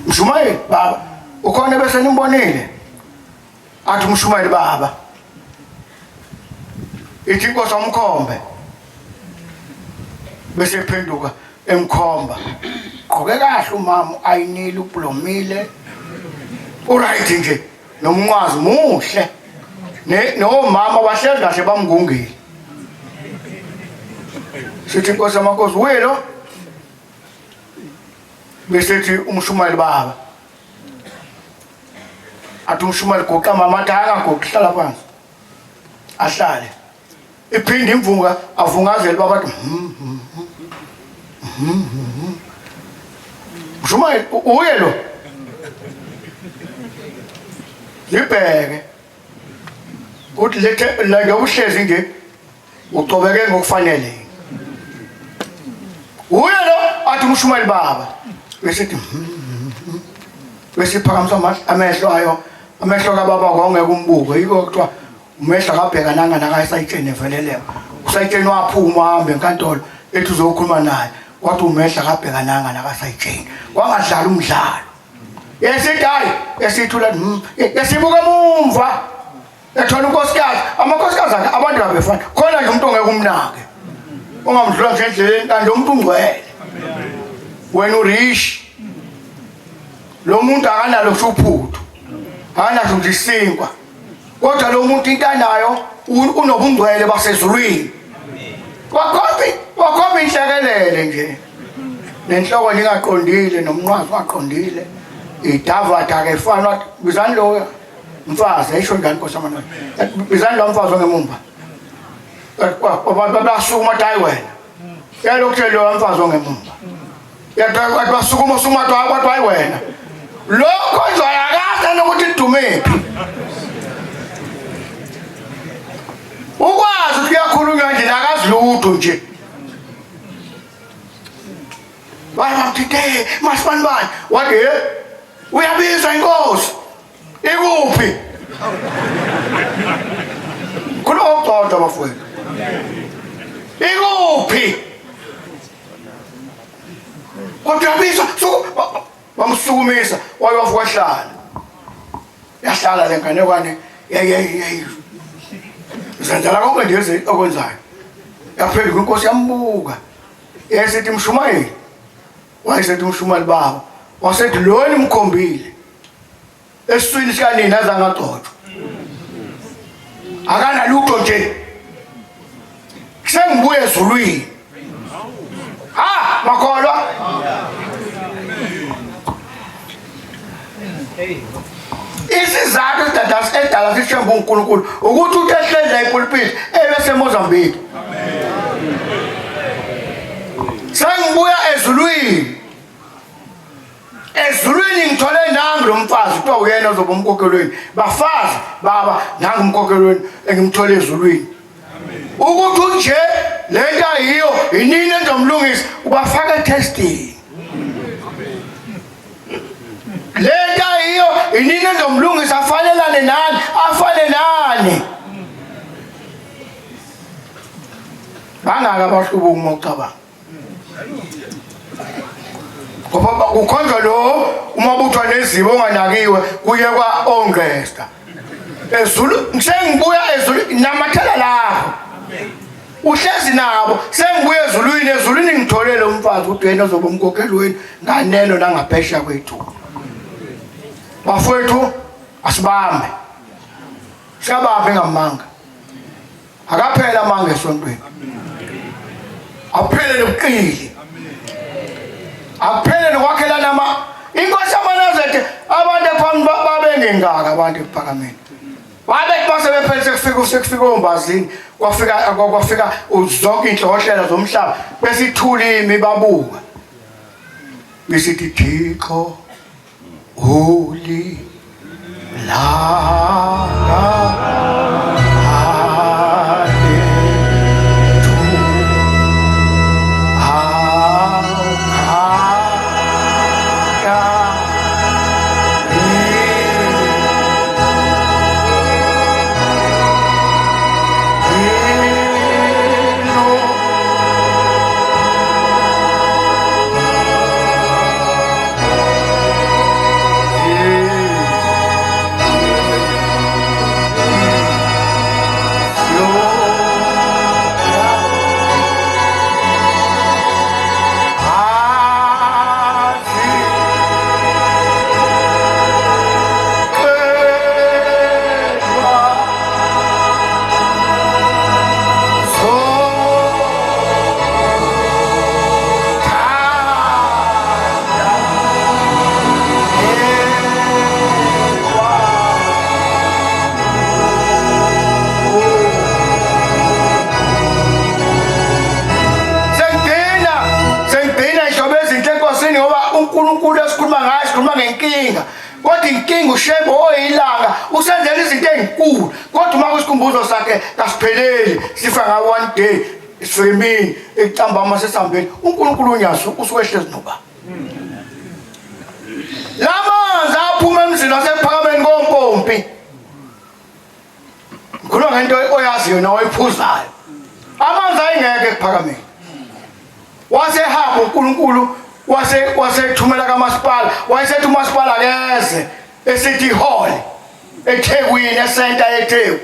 Mshumayeli baba ukhona bese nimbonile. Athi umshumayeli baba. Ithi inkosi amkhombe. Bese ephenduka emkhomba. Gqoke kahle umama ayinile ublomile. Uright nje nomnqwazi muhle. Ne nomama bahlezi kahle bamngungile. Sithi inkosi yamakhosi uye lo. Bese ethi umshumayeli baba. Athi umshumayeli goqa mama athi angagoqi hlala phansi. Ahlale. Iphinde imvunga avungazele baba athi Mshumayeli uye lo. Libheke. Kuthi lethe la njengoba uhlezi nje ucobeke ngokufanele. Uye lo athi umshumayeli baba. Bese ethi bese iphakamisa amehlo ayo amehlo kababa kwawungeke umbuke yiko kuthiwa umehlo akabhekananga nakayisayitsheni eveleleka usayitsheni waphuma wahambe enkantolo ethi uzokhuluma naye wathi umehlo akabhekananga nakasayitsheni wangadlala umdlalo yesithi hayi esithula esibuka emumva ethola unkosikazi amakhosikazi akhe abantu abefana khona nje umuntu ongeke umnake ungamdlula nje endleleni kanti lo muntu ungcwele wena urish lo muntu akanalo kusho uphuthu. Akanaso nje isinkwa. Kodwa lo muntu into anayo unobungcwele basezulwini. Wakhomba wakhomba inhlekelele nje. Nenhloko nje ingaqondile nomnqwazi ungaqondile. Idavada ke fana bizani lo mfazi ayisho njani Nkosi yamanoni. Bizani lo mfazi ongemumva. Basukuma hayi wena. Yalokhu lo mfazi ongemumva. Yathi basukuma sukuma kwathi hayi wena. Lokho nje ayakazi nokuthi idumephi. Ukwazi ukuthi kuyakhulunywa nje akazi lutho nje. Wathi masibani bani wathi uyabizwa inkosi. Ikuphi? Khuluma ngokuqonda bafowethu. Ikuphi? Kodwa uyabizwa bamsukumisa wayovuka wahlala. Yahlala le nganekwane yayi zenzela konke nje okwenzayo. Yaphenduka inkosi yambuka. Yayisithi mshumayeli. Wayesethi umshumayeli baba. Wasethi lo nimkhombile. Esiswini sikanina azange agcotshwe. Akanalutho nje. Sengibuye ezulwini. Ha, makholwa. Isizathu esidala edala sishemba uNkulunkulu ukuthi uthi ehlezi la epulpit ebese Mozambique. Sengibuya ezulwini. Ezulwini ngithole nangu lo mfazi kuthiwa uyena ozoba umkhokelweni. Bafazi baba nangu umkhokelweni engimthole ezulwini. Ukuthi unje lento ayiyo inini enizomlungisa ubafaka etestini. Lento ayiyo inini enizomlungisa afanelane nani afane nani. Bangaka abahlubuki uma ucabanga. Ngoba kukhonjwa lo uma buthwa nezibo onganakiwe kuye kwa ongesta. Ezulu ngisengibuya ezulu namathela lapho. Uhlezi nabo sengibuya ezulwini ezulwini ngitholele umfazi udwena ozoba umkhokheli wenu nganeno nangaphesha kwethu. Bafowethu asibambe. Siyabambe ngamanga. Akaphela amanga esontweni. Akuphele nobuqili. Akuphele nokwakhelana ama inkosi yamaNazaretha abantu ephambi babengengaka abantu ekuphakameni. Wabe base bephele sekufika sekufika ombazini kwafika kwafika zonke inhlohlela zomhlaba besithula imi babuka. Besithi Thixo Holy langa Sengigcina sengigcina ihlobo ezinhle enkosini ngoba uNkulunkulu esikhuluma ngaye sikhuluma ngenkinga kodwa inkinga uShembe oyilanga usenzela izinto ezinkulu kodwa uma kusikhumbuzo sakhe kasipheleli sifa nga one day sifika emini ekuntambama sesihambeni uNkulunkulu unyazi usuke ehlezi noba lamanzi aphuma emzini wasephakameni kompompi ngikhuluma ngento oyaziyo nawe oyiphuzayo amanzi ayengeke ekuphakameni wasehamba uNkulunkulu wase wasethumela kamasipala wayesethi umasipala akeze eCity Hall eThekwini esenta eTheku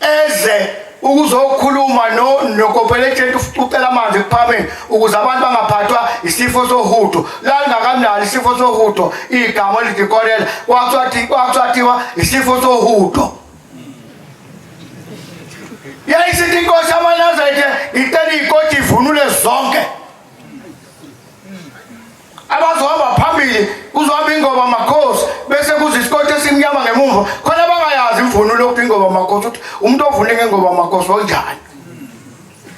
eze ukuzokhuluma no nokopeletsheni ucela amanzi ekuphameni ukuze abantu bangaphathwa isifo sohudo. Lalingakamnalo isifo sohudo igama elithi korela, kwakuthiwa isifo sohudo. Yayisithi inkosi yamaNazaretha ngicela iy'koti ivunule zonke. Abazohamba phambili kuzohamba ingoma makhosi bese kuza isikoti esimnyama ngemuva khona bangayazi imvunulo yokuthi ingoma makhosi ukuthi umuntu ovune ngengoma makhosi onjani.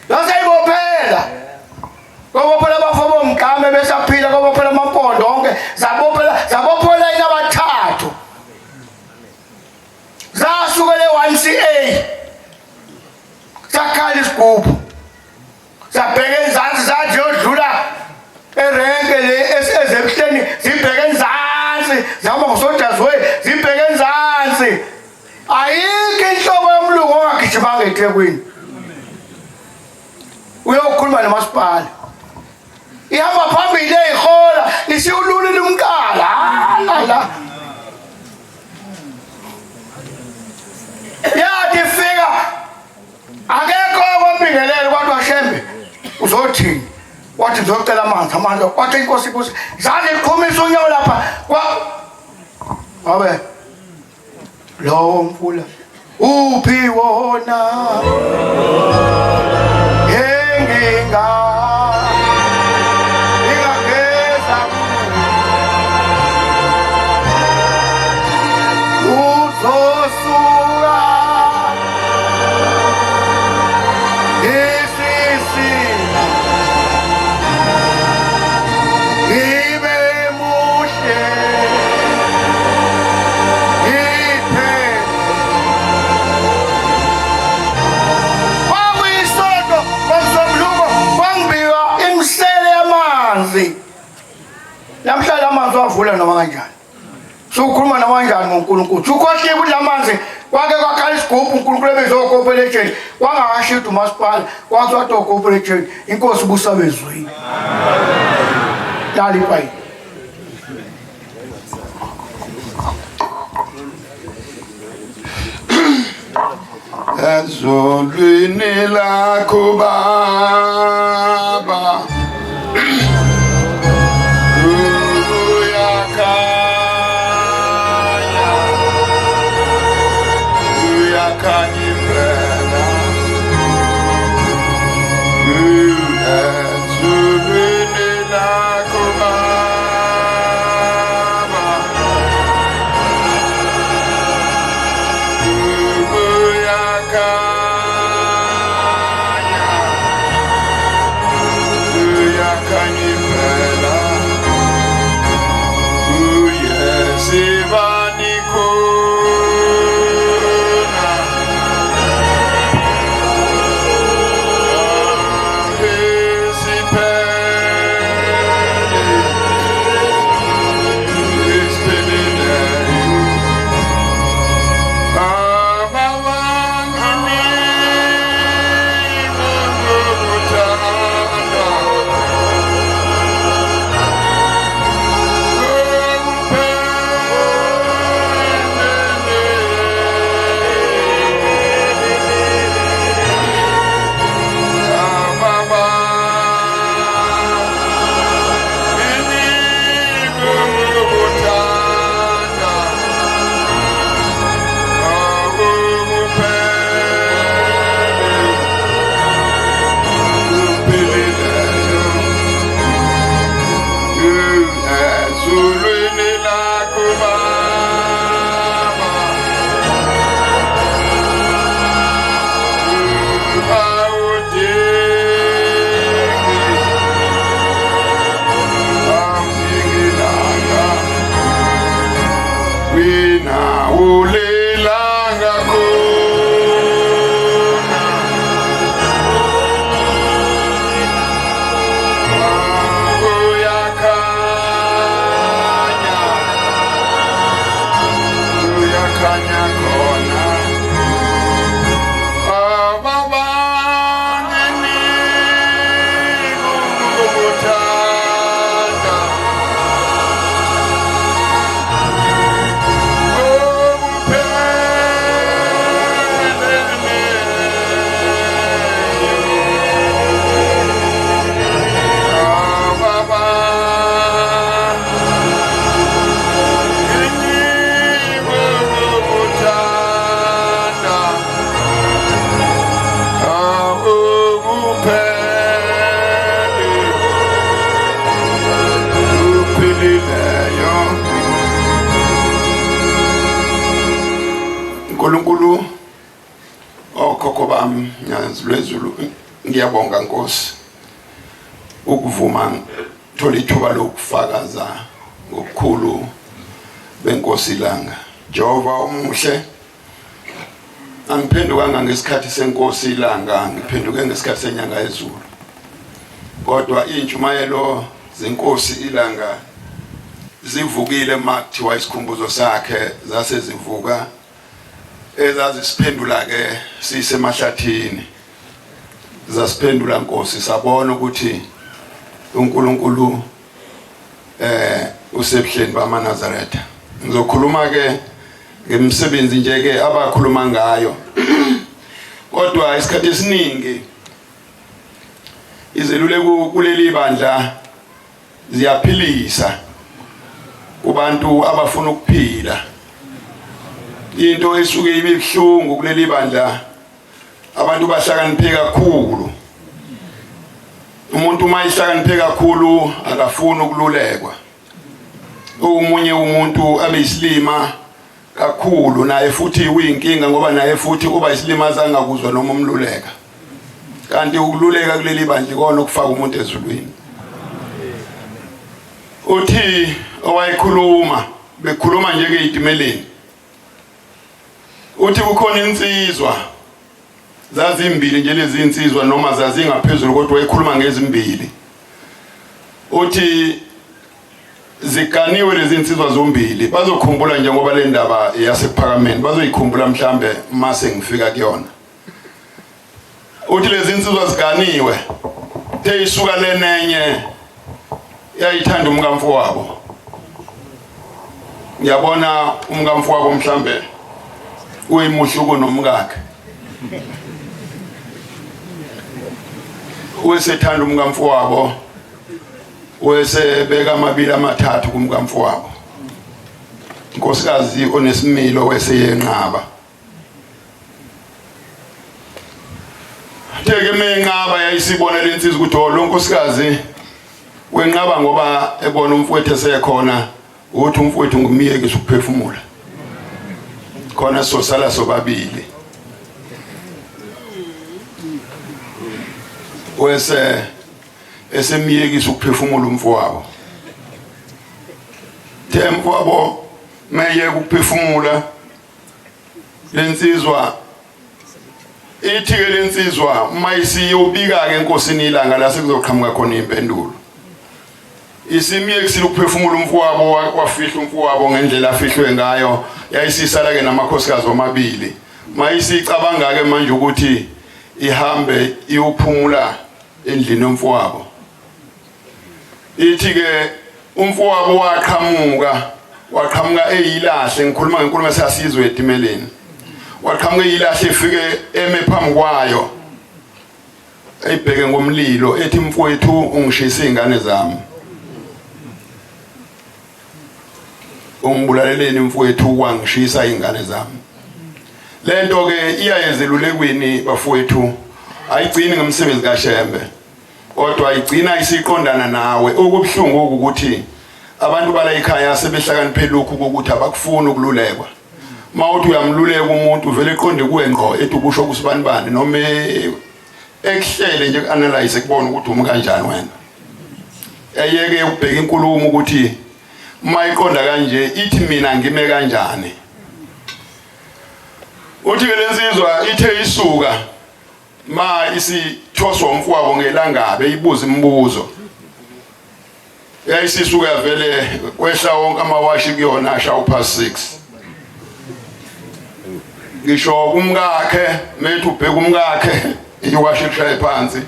Yaseyibophela kwabophela abafo bomgqame besaphila kwabophela amampondo onke zabophela zabophela inabathathu zasukele 1CA sakhala isigubhu sabheka enzansi sathi yodlula erenke le ezebuhleni zibheke enzansi zihamba ngoSoldiers Way zibheke enzansi. Ayikho inhlobo yomlungu ongagijimanga eThekwini uyokhuluma nomasipala. Ihamba phambili eyihola isiwululile umqala la la yathi fika akekho okwambingelele kwathi washembe uzothini wathi ngizocela amanzi amanzi wathi inkosi inkosi zange iqhumisa unyawo lapha kwa wabe lowo mfula uphi wona enginga ingageza uzosuka isisila ibe muhle iphe kwakuyisonto ngomsombuluko kwangibika imisele yamanzi namhlanje amanzi wavula noma kanjani Sukhuluma noma kanjani ngoNkulunkulu. Sukhohliwe ukuthi lamanzi kwake kwakhala isigubhu uNkulunkulu ebezokopela etsheni. Kwangakashidi umasipala, kwathi wathi okopela etsheni. Inkosi ibusa bezwini. Lali ipayipi. Ezulwini lakho Baba uyakhanya uyakhanya impela ezulwini lakho Baba Uyakhanya uyakhanya impela uye sibani khona isiphele isipheleleyo Baba wanginika ngokuthanda okuphelele. Baba nginika ngokuthanda Ezulwini lakho Baba awudingi awudingi langa wina ulilanga khona uyakhanya uyakhanya khona Baba nginika ukuthanda okuphelele. Nkulunkulu okhokho bami nyazi lwezulu ngiyabonga Nkosi ukuvuma thola ithuba lokufakaza ngokukhulu benkosi ilanga. Jehova umuhle angiphendukanga ngesikhathi senkosi ilanga ngiphenduke ngesikhathi senyanga yezulu kodwa intshumayelo zenkosi ilanga zivukile makuthiwa isikhumbuzo sakhe zase zivuka ezazisiphendula ke sisemahlathini zasiphendula Nkosi sabona ukuthi uNkulunkulu eh usebuhleni bamaNazaretha ngizokhuluma ke ngemisebenzi nje ke abakhuluma ngayo kodwa isikhathi esiningi izeluleko kuleli bandla ziyaphilisa kubantu abafuna ukuphila into esuke ibe buhlungu kuleli bandla abantu bahlakaniphe kakhulu umuntu uma ehlakaniphe kakhulu akafuni ukululekwa omunye umuntu abe isilima kakhulu naye futhi uyinkinga ngoba naye futhi uba isilima angakuzwa noma umluleka kanti ukululeka kuleli bandla ikona okufaka umuntu ezulwini uthi owayekhuluma bekhuluma nje ke itimeleni uthi kukhona insizwa zazimbili nje lezi insizwa noma zazingaphezulu kodwa wayekhuluma ngezimbili uthi ziganiwe lezi insizwa zombili bazokhumbula njengoba le ndaba yasekuphakameni bazoyikhumbula mhlambe mase ngifika kuyona uthi lezi insizwa ziganiwe the isuka lenenye yayithanda umkamfowabo ngiyabona umkamfowabo mhlambe uyimuhluko nomkakhe wesethanda umkamfowabo wesebeka amabili amathathu kumkamfowabo inkosikazi onesimilo weseyenqaba Teke menqaba yayisibona lensizwa ukuthi oh lo nkosikazi wenqaba ngoba ebona umfowethu esekhona ukuthi umfowethu ngumyekisa ukuphefumula khona sosala sobabili wese esemyekisa ukuphefumula umfowabo the mfowabo meyeka ukuphefumula lensizwa ithi ke lensizwa uma isiyobika ke enkosini ilanga la sekuzoqhamuka khona impendulo isimyekisile ukuphefumula umfowabo wafihla umfowabo ngendlela afihlwe ngayo yayisisala ke namakhosikazi omabili mayisicabanga ke manje ukuthi ihambe iyophumula endlini yomfowabo ithi ke umfowabo waqhamuka waqhamuka eyilahle ngikhuluma ngenkulumo esasizwe etimeleni waqhamuka eyilahle efike eme phambi kwayo eyibheke ngomlilo ethi mfowethu ungishisa izingane zami ungibulaleleni mfowethu wangishisa izingane zami lento ke iyayezelulekweni bafowethu ayigcini ngomsebenzi kaShembe kodwa igcina isiqondana nawe okubuhlungu ukuthi abantu bala ekhaya sebehlakaniphe lokhu kokuthi abakufuni ukululekwa uma uthi uyamluleka umuntu uvele eqonde kuwe ngqo ethi ukusho kusibanibani noma ekuhlele nje ku-analyze kubona ukuthi umi kanjani wena eyeke ukubheka inkulumo ukuthi uma iqonda kanje ithi mina ngime kanjani uthi ke lensizwa ithe isuka ma isithoswa umfowabo ngelangabe ibuza imibuzo yayisisuka vele kwehla wonke amawashi kuyona asha upast 6 ngisho kumkakhe methu ubheka umkakhe iwashi kushaye phansi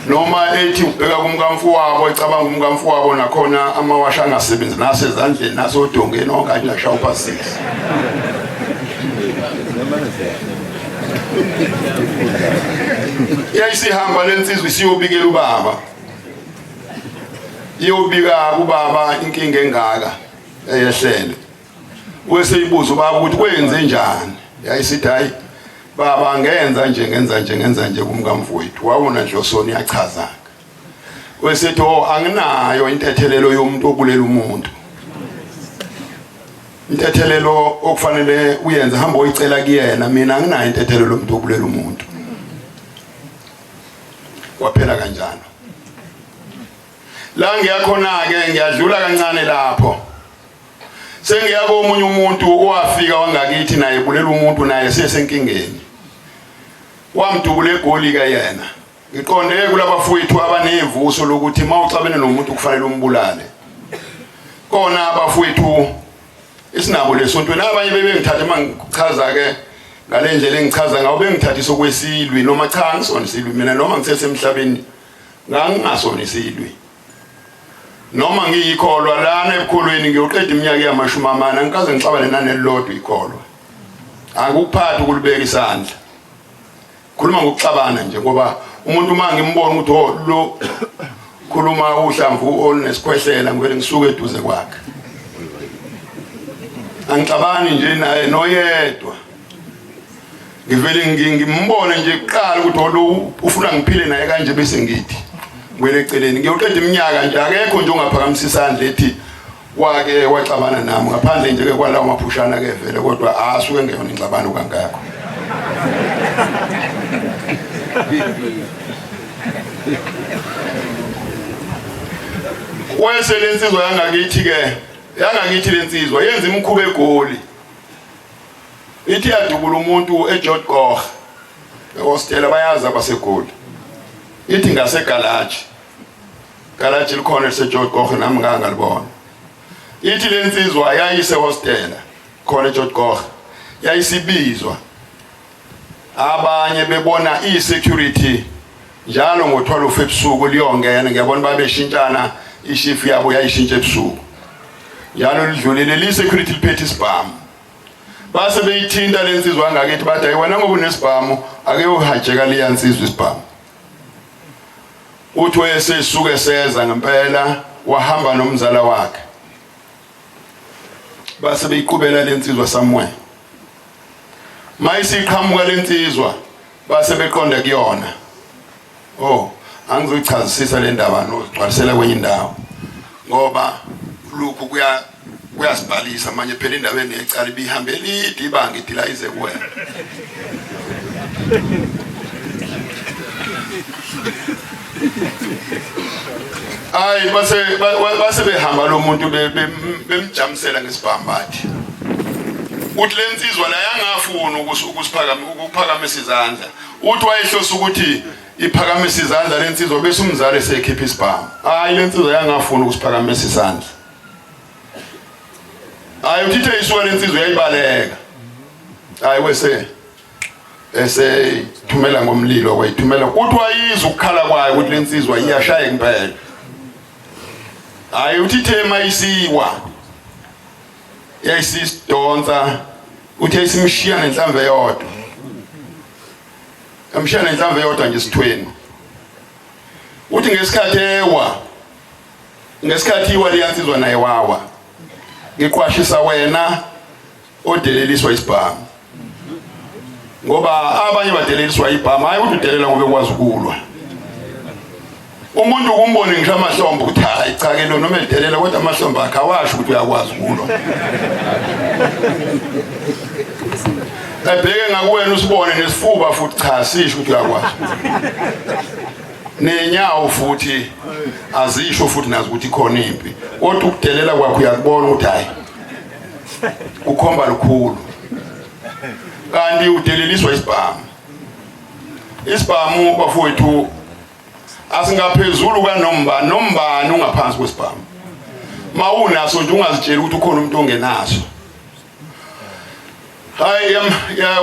noma ethi ubheka kumkamfowabo ecabanga umkamfowabo nakhona amawashi angasebenzi nasezandleni nasodongeni okanye ashaya upast 6 yayisihamba lensizwa isiyobikela ubaba iyobika kubaba inkinga engaka eyehlele weseyibuza ubaba ukuthi kwenze njani yayisithi hayi baba ngenza nje ngenza nje ngenza nje kumkamfowethu wawona nje osona uyachaza wesethi oh anginayo intethelelo yomuntu obulela umuntu. Intethelelo okufanele uyenze hamba oyicela kuyena, mina anginayo intethelelo umuntu obulela umuntu. Waphela kanjalo. La ngiyakhona ke ngiyadlula kancane lapho. Sengiya komunye umuntu owafika wangakithi naye bulela umuntu naye sesenkingeni. Wamdubula egoli ke yena. Ngiqonde kulabafowethu abanevuso lokuthi uma uxabene nomuntu kufanele umbulale. Kona abafowethu esinabo lesontweni abanye bebengithatha uma ngichaza ke ngale ndlela engichaza ngawo bengithathisa okwesilwi noma cha ngisona isilwi mina noma ngisesemhlabeni ngangingasona isilwi noma ngiyikholwa lana ebukholweni ngiyoqeda iminyaka yamashumi amane angikaze ngixabane nanelilodwa ikholwa akukuphathi ukulibeka isandla khuluma ngokuxabana nje ngoba umuntu uma ngimbona ukuthi oh lo khuluma uhlamvu olunesikhwehlela ngivele ngisuke eduze kwakhe angixabani nje naye noyedwa ngivele ngimbone nje kuqala ukuthi oh, lo ufuna ngiphile naye kanje bese ngithi ngwele eceleni ngiyoqeda iminyaka nje akekho nje ongaphakamisa isandla ethi wake waxabana nami ngaphandle nje ke kwalawo maphushana ke vele kodwa asuke ngeyona ingxabano kangakho wese lensizwa yangakithi ke yangakithi lensizwa yenza imikhuba egoli ithi yadubula umuntu eGeorge Goch ehostela bayazi abasegoli ithi ngasegalaji galaji likhona eliseGeorge Goch nami ngangalibona ithi lensizwa yayise hostela khona eGeorge Goch yayisibizwa abanye bebona i-security njalo ngo-12 ebusuku liyongena ngiyabona babeshintshana ishifu yabo yayishintsha ebusuku njalo lidlulile li-security liphethe isibhamu base beyithinta le nsizwa angakithi bathi ayi wena ngoba unesibhamu ake uhajeka leya nsizwa isibhamu uthi wayesesuke seza ngempela wahamba nomzala wakhe base beyiqhubela lensizwa somewhere mayisiqhamuka lensizwa base beqonda kuyona oh angizoyichazisisa le ndaba nozigcwalisela kwenye indawo ngoba lokhu kuya kuyasibhalisa manje phela indaba enecala ibihambe elide ibanga idila ize kuwena Hayi base base behamba lo muntu bemjamisela ngesibhamu bathi uthi lensizwa la yangafuni ukusiphakama ukuphakamisa izandla uthi wayehlose ukuthi iphakamisa izandla lensizwa bese umzali esekhipha isibhamu hayi lensizwa yangafuni ukusiphakamisa isandla hayi uthithe isuka lensizwa yayibaleka hayi wese esethumela ngomlilo wayithumela uthi wayizwa ukukhala kwayo ukuthi lensizwa iyashaya impela hayi uthi ithema isiwa yayisisidonsa uthi yayisimshiya nenhlamvu eyodwa yamshiya nenhlamvu eyodwa nje esithweni uthi ngesikhathi ewa ngesikhathi iwa liyansizwa naye wawa ngiqwashisa wena odeleliswa isibhamu ngoba abanye badeleliswa ibhamu hayi ukuthi udelela ngoba ekwazi ukulwa umuntu kumbone ngisho amahlombe ukuthi hayi cha ke lo noma edelela kodwa amahlombe akhe awasho ukuthi uyakwazi ukulwa ebheke ngakuwena usibone nesifuba futhi cha sisho ukuthi uyakwazi nenyawo futhi azisho futhi nazi ukuthi ikhona impi kodwa ukudelela kwakho uyakubona ukuthi hayi kukhomba lukhulu kanti udeleliswa isibhamu isibhamu bafowethu asingaphezulu kanomba nombani ungaphansi kwesibhamu mawunaso nje ungazitsheli ukuthi ukhona umuntu ongenaso hayi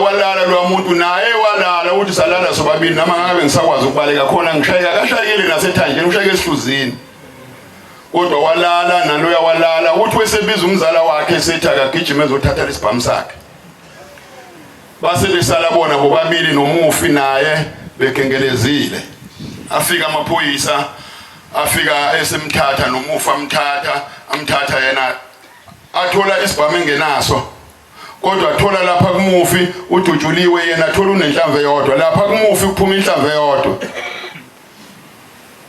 walala lo muntu naye walala ukuthi salala sobabili noma ngabe ngisakwazi ukubaleka khona ngishayeka kashayekile nasethanjeni ushayeke esihluzini kodwa walala naloya walala uthi wesebiza umzala wakhe esethi akagijime ezothatha lesibhamu sakhe base besala bona bobabili nomufi naye begengelezile afika amaphoyisa afika esemthatha nomufi amthatha amthatha yena athola isibhamu engenaso kodwa athola lapha kumufi udutshuliwe yena athola unenhlamvu eyodwa lapha kumufi kuphuma inhlamvu eyodwa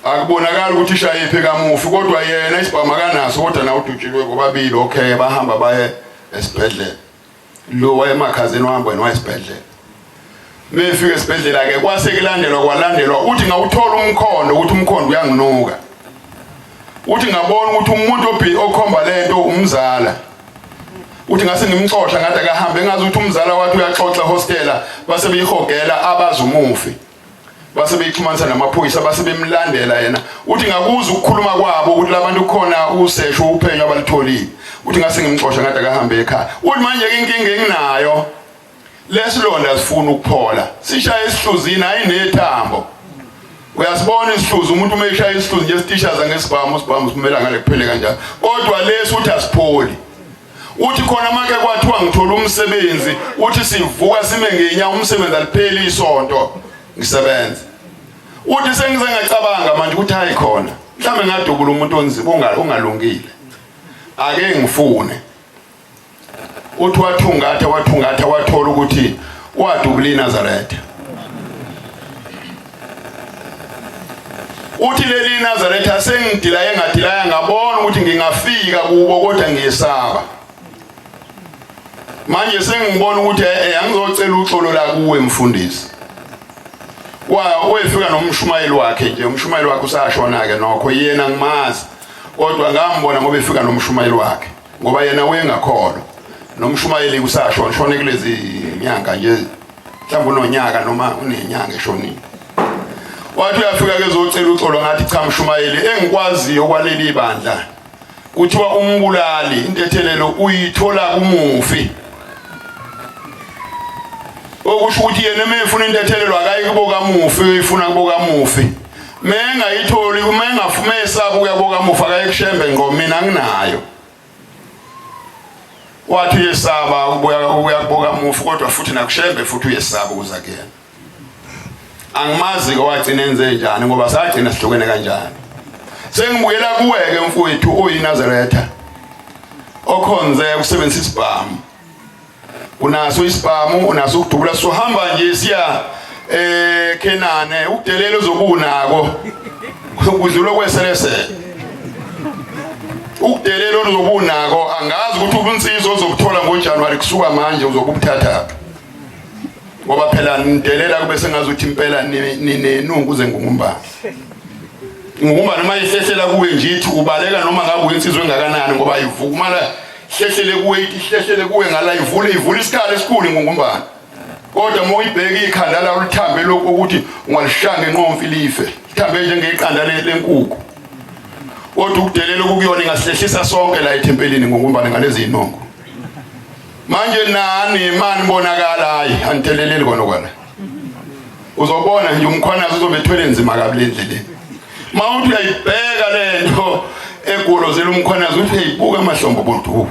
akubonakali ukuthi ishayephi kamufi kodwa yena isibhamu akanaso kodwa nawe udutshuliwe bobabili okay bahamba baye esibhedlela. Lo wayemakhazeni wahamba wena wayesibhedlela. Mefika esibhedlela ke kwase kulandelwa kwalandelwa uthi ngawuthola umkhondo ukuthi umkhondo uyanginuka. Uthi ngabona ukuthi umuntu obhi okhomba lento umzala. Uthi ngase ngimxosha ngathi akahambe ngazi ukuthi umzala wathi uyaxoxa hostela base beyihogela abazi umufi. Base beyixhumanisa namaphoyisa base bemlandela yena. Uthi ngakuza ukukhuluma kwabo ukuthi labantu khona usesho uphenyo abalitholile. Uthi ngase ngimxosha ngathi akahambe ekhaya. Uthi manje ke inkinga enginayo lesilonda sifuna ukuphola sishaya isihluzini hayi nethambo uyasibona isihluzi umuntu uma eshaya isihluzi nje sitishaza ngesibhamu isibhamu simela ngale kuphele kanjalo kodwa lesi uthi asipholi uthi khona make kwathiwa ngithola umsebenzi uthi sivuka sime ngenya umsebenzi alipheli isonto ngisebenza uthi sengize ngacabanga manje ukuthi hayi khona mhlawumbe ngadubula umuntu onzima ongalungile ake ngifune uthi wathungatha wathungatha wathola ukuthi wadubula iNazaretha uthi leli Nazaretha sengidilaye ngadilaya ngabona ukuthi ngingafika kubo kodwa ngiyesaba manje sengibona ukuthi eh angizocela uxolo la kuwe mfundisi wa wefika nomshumayeli wakhe nje umshumayeli wakhe usashona ke nokho yena ngimazi kodwa ngambona ngoba efika nomshumayeli wakhe ngoba yena wayengakholwa nomshumayeli kusashona shone kulezi nyanga nje mhlawumbe unonyaka noma unenyanga eshonile wathi uyafika ke zocela uxolo ngathi cha mshumayeli engikwaziyo kwaleli bandla kuthiwa umbulali intethelelo uyithola kumufi okusho ukuthi yena uma efuna intethelelo akayi kubo kamufi uyifuna kubo kamufi mengayitholi uma engafuma esaba ukuya kubo kamufi akaye kushembe ngqo mina nginayo wathi uyesaba ukubuya ukuya kubo kamufi kodwa futhi nakushembe futhi uyesaba ukuza kuyena angimazi ke wagcina enze njani ngoba sagcina sihlukene kanjani sengibuyela kuwe ke mfowethu oyiNazaretha okhonze ukusebenzisa isibhamu unaso isibhamu unaso ukudubula sohamba nje siya eh Kenane ukudelela uzobunako ukudlula kweselesele ukudelela ozobunako angazi ukuthi ubunsizwa ozobuthola ngoJanuary kusuka manje uzokubuthatha ngoba phela nidelela kube sengazi ukuthi impela ninenungu zengungumbane ingungumba noma ihlehlela kuwe nje ithi ubaleka noma ngabe uyinsizwa engakanani ngoba ivukumala hlehlele kuwe ithi hlehlele kuwe ngala ivule ivule isikhala esikhulu ingungumbane kodwa uma uyibheka ikhanda lawo lithambe lokhu ukuthi ungalishaya ngenqomfi life lithambe njengeqanda lenkukhu kodwa ukudelela okukuyona ingasihlehlisa sonke la ethempelini ngungumbane ngalezi zinongo manje nani mani bonakala hayi aniteleleli kona kwana uzobona nje umkhwanazi uzobe ethwele nzima kabi le ndleleni ma uthi uyayibheka le nto egolozela umkhwanazi uthi uyayibuka amahlombo bontu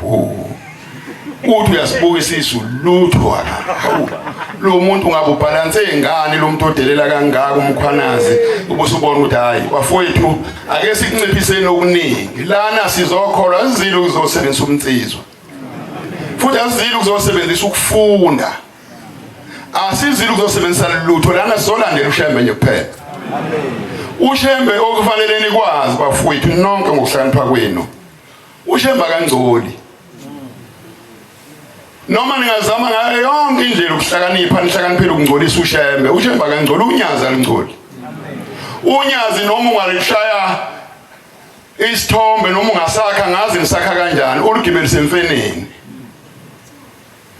uthi uyasibuka isisu lutho hawu lo muntu ngabe ubhalanse ingane lo muntu odelela kangaka umkhwanazi ubusubona ukuthi hayi bafowethu ake sikunciphiseni okuningi lana sizokholwa sizile ukuzosebenzisa umnsizwa futhi asizile ukuzosebenzisa ukufunda asizile ukuzosebenzisa lutho lana sizolandela ushembe nje kuphela ushembe okufanele nikwazi bafowethu nonke ngokuhlakanipha kwenu ushembe akangcoli noma ningazama ngayo yonke indlela ukuhlakanipha nihlakaniphele ukungcolisa ushembe ushembe akangcoli unyazi alingcoli unyazi noma ungalishaya isithombe noma ungasakha ngazi ngisakha kanjani ulugibelise emfeneni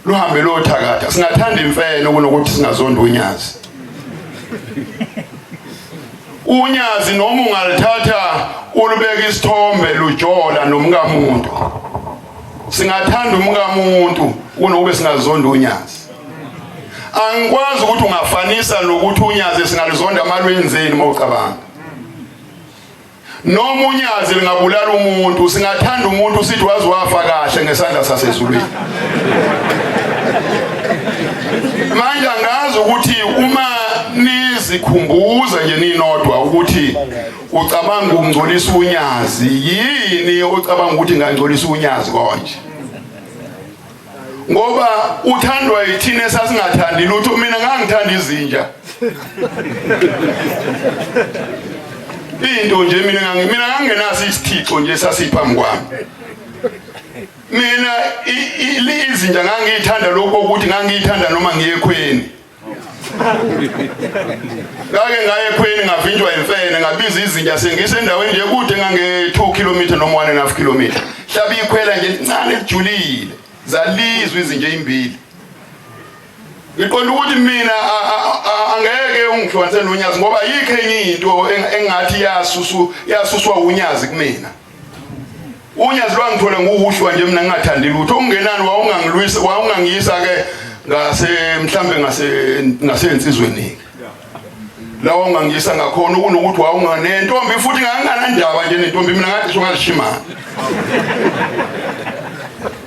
luhambe lothakatha singathanda imfene kunokuthi singazonda unyazi unyazi noma ungalithatha ulubeka isithombe lujola nomkamuntu singathanda umkamuntu kunokube singazonda unyazi angikwazi ukuthi ungafanisa nokuthi unyazi singalizonda amalwenzeni uma ucabanga Noma unyazi lingabulala umuntu, singathanda umuntu sithi waze wafa kahle ngesandla sasezulwini. Manje angazi ukuthi uma nizikhumbuza nje ninodwa ukuthi ucabanga ukungcolisa unyazi yini ocabanga ukuthi ngangcolisa unyazi konje ngoba uthandwa yithina esasingathandi lutho mina ngangithanda izinja into nje mina ngangi mina ngangenaso isithixo nje sasiphambi kwami Mina izinja ngangiyithanda lokho ukuthi ngangiyithanda noma ngiye ekhweni. Ngake ngaye ekhweni ngavinjwa imfene ngabiza izinja sengisendaweni nje kude ngange 2 km noma 1.5 km. Hlaba ikhwela nje lincane lijulile. Zalizwa izinja ezimbili. Ngiqonda ukuthi mina angeke ungihlukanise nonyazi ngoba yikho enye into engathi yasusu yasuswa unyazi kumina. Unyazi lwangithola nguwuhlwa nje mina ngingathandi lutho. Okungenani wawungangilwisa wawungangiyisa ke ngase mhlambe ngase ngasensizweni. La wawungangiyisa ngakhona kunokuthi wawunganentombi futhi nganginganandaba nje nentombi mina ngathi sungazishimana.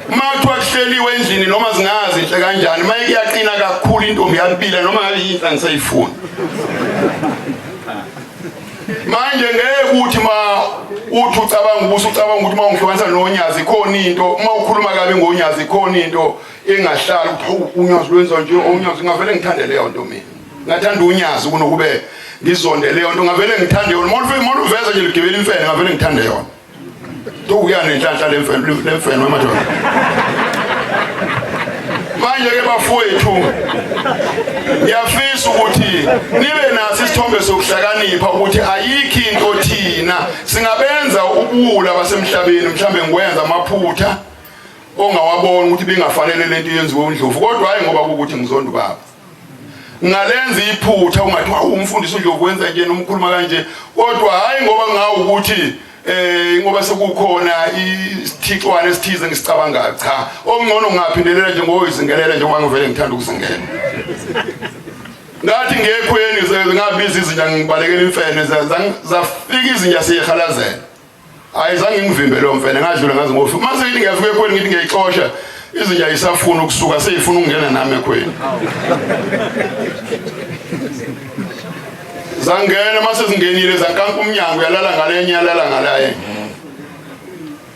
Uma kuthiwa kuhleliwe endlini noma zingazi inhle kanjani uma iyaqina kakhulu intombi yabila noma ngabe yinhle angisayifuni. Manje ngeke uthi ma uthi ucabanga ukuthi ucabanga ukuthi uma ungihlukanisa nonyazi khona into uma ukhuluma kabi ngonyazi khona into engahlali ukuthi hawu unyazi lwenza nje unyazi ngavele ngithande leyo nto mina ngathanda unyazi kunokube ngizonde leyo nto ngavele ngithande yona uma uluveza nje ligibela imfene ngavele ngithande yona Tukuya nenhlanhla lemfene lemfene wemadoda. Manje ke bafowethu ngiyafisa ukuthi nibe naso isithombe sokuhlakanipha ukuthi ayikho into thina singabenza ubuwula basemhlabeni mhlambe ngikwenza amaphutha ongawabona ukuthi bingafanele lento yenziwe uNdlovu kodwa hayi ngoba kukuthi ngizonda ubaba ngalenza iphutha ungathi wawu umfundisi uNdlovu wenza nje noma ukhuluma kanje kodwa hayi ngoba ngawu ukuthi eh ngoba sekukhona isithixwane esithize ngisicabangayo cha okungcono ngingaphindelela nje ngoyizingelela njengoba ngivele ngithanda ukuzingela ngathi ngekhweni ngabiza izinja ngibalekela imfene zafika izinja siyehalazela Hayi zange ngivimbe leyo mfene ngadlula ngaze ngofika. Mase ngithi ngiyafika ekhweni ngithi ngiyayixosha izinja ayisafuni ukusuka seyifuna ukungena nami ekhweni. Zangena mase zingenile zankanka umnyango yalala ngalenye yalala ngalaye.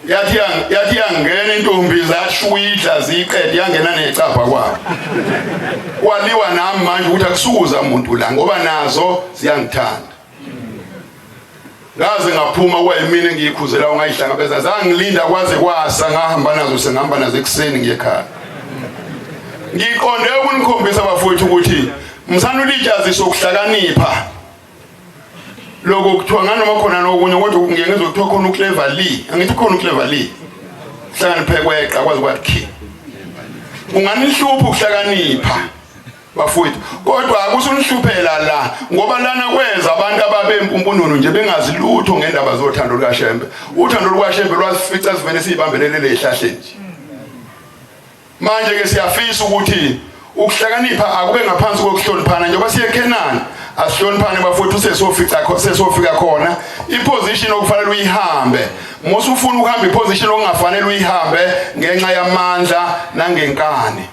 Yathi yathi yangena intombi zashwidla ziqede yangena necapha kwabo. Kwaliwa nami manje ukuthi akusukuza umuntu la ngoba nazo ziyangithanda. Ngaze ngaphuma kwayimina engiyikhuzela ungayihlangabeza zangilinda kwaze kwasa ngahamba nazo sengihamba nazo ekuseni ngiye ekhaya. Ngiqonde ukunikhombisa bafowethu ukuthi msana ulitshaziso ukuhlakanipha lokho kuthiwa nganoma khona nokunye kodwa ngiye ngizwe kuthiwa khona uclever Lee angithi khona uclever Lee hlakaniphe kweqa kwazi kwathi khi unganihlupha ukuhlakanipha bafowethu kodwa akusunihluphela la ngoba lana kweza abantu ababempumpununu nje bengazi lutho ngendaba zothando lukaShembe uthando lukaShembe lwasifica sivele siyibambelele ehlahleni nje manje ke siyafisa ukuthi ukuhlakanipha akube ngaphansi kokuhloniphana njengoba siye eKhenani asihloniphane bafowethu sesofika sesofika khona iposition okufanele uyihambe musu ufuna ukuhamba iposition okungafanele uyihambe ngenxa yamandla nangenkani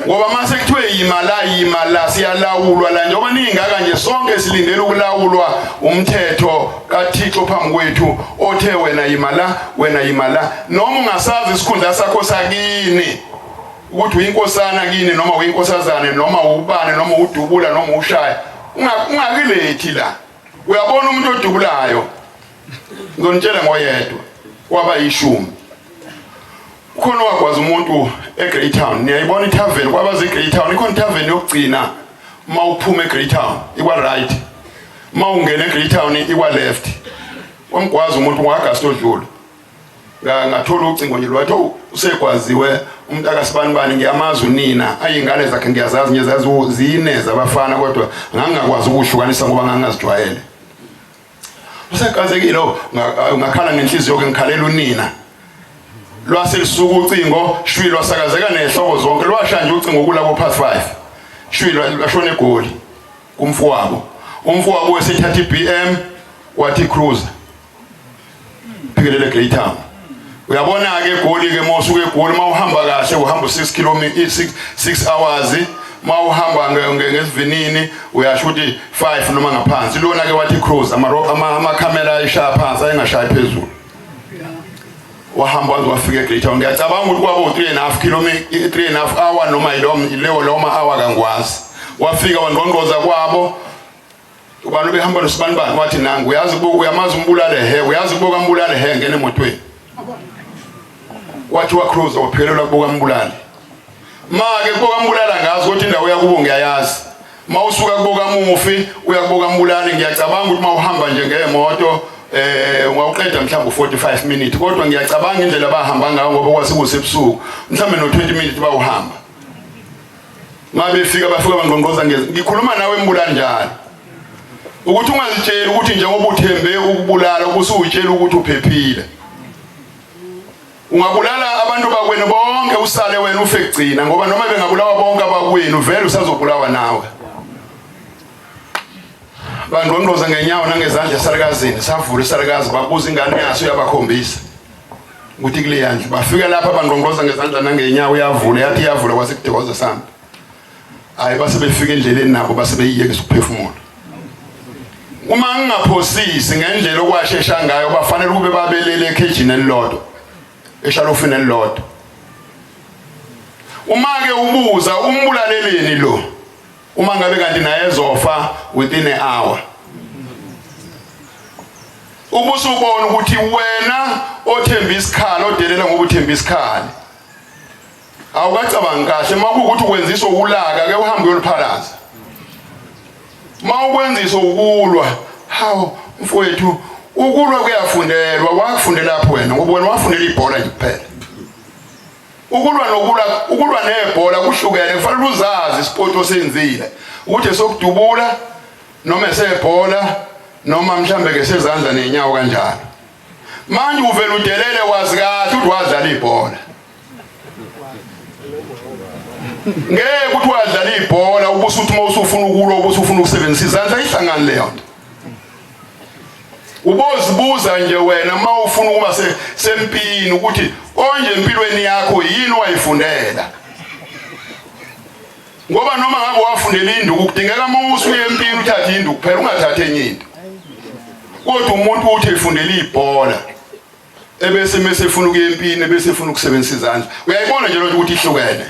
ngoba mase kuthiwe yima la yima la siyalawulwa la njengoba ningaka nje sonke silindele ukulawulwa umthetho kaThixo phambi kwethu othe wena yima la wena yima la noma ungasazi isikhundla sakho sakini ukuthi uyinkosana kini noma uyinkosazane noma ubani noma udubula noma ushaya ungakilethi la uyabona umuntu odubulayo ngizonitshela ngoyedwa waba yishumi Ukhona owagwaza umuntu eGreytown. Niyayibona itavern kwabazi iGreytown. Ikhona itavern yokugcina uma uphuma eGreytown ikwa right. Uma ungena eGreytown ikwa left. Wamgwaza umuntu ngoAugust odlule. Ngathola ucingo nje lwathi oh usegwaziwe umuntu akasibanibani ngiyamazi unina ayingane zakhe ngiyazazi ngiyazazi zine zabafana kodwa ngangingakwazi ukuhlukanisa ngoba ngangingazijwayele. Usegazekile oh, ngakhala ngenhliziyo ke ngikhalela unina. Lwase lusuka ucingo shwi lwasakazeka nehloko zonke lwasha nje ucingo kulabo past 5. Shwi lwashona eGoli kumfowabo. Umfowabo wesethatha iBM wathi cruiser. Phikelele Great Town. Uyabona ke eGoli ke mawusuka eGoli mawuhamba kahle uhamba 6 km 6 6 hours mawuhamba ngesivinini uyasho ukuthi 5 noma ngaphansi lona ke wathi cruise ama ama camera ayishaya phansi ayengashayi phezulu wahamba waze wafika eGreat Town ngiyacabanga ukuthi kwabo 3 and half km 3 and half hour noma yileyo loma hour kangwazi wafika wangqongqoza kwabo ubani ubehamba nosibanibani wathi nangu uyazi kubo uyamazi umbulale he uyazi kubo kambulale he ngene emotweni Wathi wacruise waphelelwa kubo kaMbulali. Ma-ke kubo kaMbulali angazi kodwa indawo yakubo ngiyayazi. Ma usuka kubo kaMufi uya kubo kaMbulali ngiyacabanga ukuthi ma uhamba nje ngemoto ungawuqeda mhlawumbe u-45 minutes kodwa ngiyacabanga indlela abahamba ngayo ngoba kwase kusebusuku mhlawumbe no-20 minutes bawuhamba. Ma befika bafika bangqongqoza ngeze ngikhuluma nawe mbulali njalo. Ukuthi ungazitsheli ukuthi njengoba uthembe ukubulala ubusuyitshela ukuthi uphephile. Ungabulala abantu bakwenu bonke usale wena ufe kugcina ngoba noma bengabulawa bonke abakwenu vele usazobulawa nawe. Bangqongqoza ngenyawo nangezandla esalukazini savula isalukazi babuza ingane yaso uyabakhombisa ukuthi kuleya ndlu bafika lapha bangqongqoza ngezandla nangenyawo uyavula yathi iyavula kwase kudivoza samba. Hayi base befika endleleni nabo base beyiyekisa ukuphefumula. Uma ngingaphosisi ngendlela okwashesha ngayo bafanele ukube babelele ekhejini elilodwa eshalofini elilodwa. Uma ke ubuza umbulaleleni lo uma ngabe kanti naye ezofa within an hour. Ubusubona ukuthi wena othemba isikhala odelela ngoba uthemba isikhala Awukacabangi kahle uma kuwukuthi ukwenziswa ukulaka ke uhambe uyoliphalaza. Uma ukwenziswa ukulwa, hawu mfowethu ukulwa kuyafundelwa, wakufundela lapho wena ngoba wena wafundela ibhola nje kuphela. Ukulwa nokulwa ukulwa nebhola kuhlukene, kufanele uzazi isipoti osenzile ukuthi esokudubula noma esebhola noma mhlambe ke sezandla nenyawo kanjalo. Manje uvela udelele wazi kahle ukuthi wadlala ibhola. Ngeke ukuthi wadlala ibhola ubusuthi uma usufuna ukulwa ubusufuna ukusebenzisa izandla ayihlangani leyo nto. Ubozibuza nje wena uma ufuna ukuba sempini ukuthi konje empilweni yakho yini wayifundela. Ngoba noma ngabe wafundela induku kudingeka uma usuye empini uthathe induku phela ungathathi enye into. Kodwa umuntu uthi efundela ibhola ebese mese efuna ukuya empini ebese efuna ukusebenzisa izandla. Uyayibona nje lonto ukuthi ihlukene.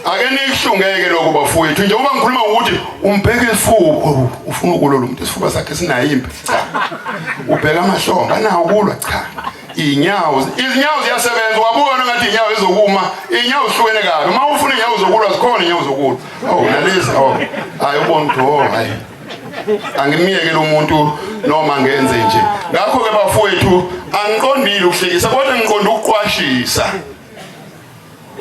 Ake nikuhlungeke lokho bafowethu njengoba ngikhuluma ngokuthi umbheke isifuba oh, ufuna ukulwa lo muntu isifuba sakhe sinayo impi cha ubheka amahlombe anawo ukulwa cha inyawo izinyawo ziyasebenza wabona ngathi inyawo ezokuma inyawo zihlukene kabi uma ufuna inyawo zokulwa zikhona inyawo zokulwa oh nalezi oh hayi ubona ukuthi oh hayi angimyeke lo muntu noma ngenze nje ngakho ke bafowethu angiqondile ukuhlekisa kodwa ngiqonda ukuqwashisa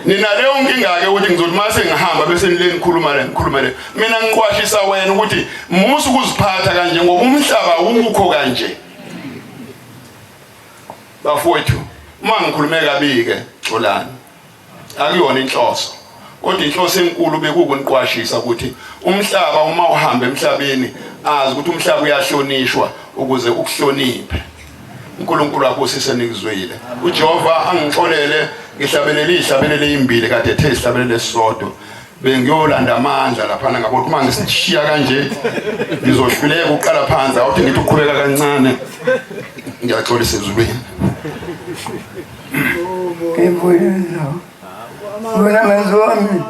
nina leyo nkinga ke ukuthi ngizothi mase ngihamba bese nile nikhuluma le ngikhuluma le mina ngiqwashisa wena ukuthi musa ukuziphatha kanje ngoba umhlaba awukho kanje bafowethu uma ngikhulume kabi ke xolani akuyona inhloso kodwa inhloso enkulu bekukuniqwashisa ukuthi umhlaba uma uhamba emhlabeni azi ukuthi umhlaba uyahlonishwa ukuze ukuhloniphe uNkulunkulu abusise nikuzwile uJehova angixolele ngihlabelele ihlabelele imbili kade ethe ihlabelele esisodwa bengiyolanda amandla laphana ngabo uma ngisishiya kanje ngizohluleka ukuqala phansi awuthi ngithi uqhubeka kancane ngiyaxolisa ezulwini Wena mwenzi wami.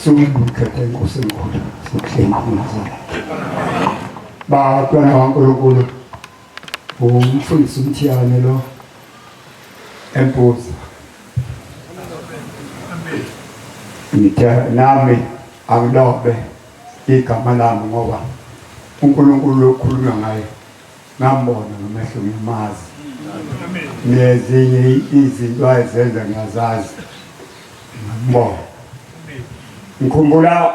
Sungukhetha inkosi enkulu sikuhle inkulu Bantwana kaNkulunkulu umfundisi uMthiyane lo empuza ngithe nami angilobe. igama lami ngoba uNkulunkulu lokhulunywa ngaye ngambona ngamehlo ngimazi. Nezinye izinto ayezenza ngiyazazi. Ngambona. Ngikhumbula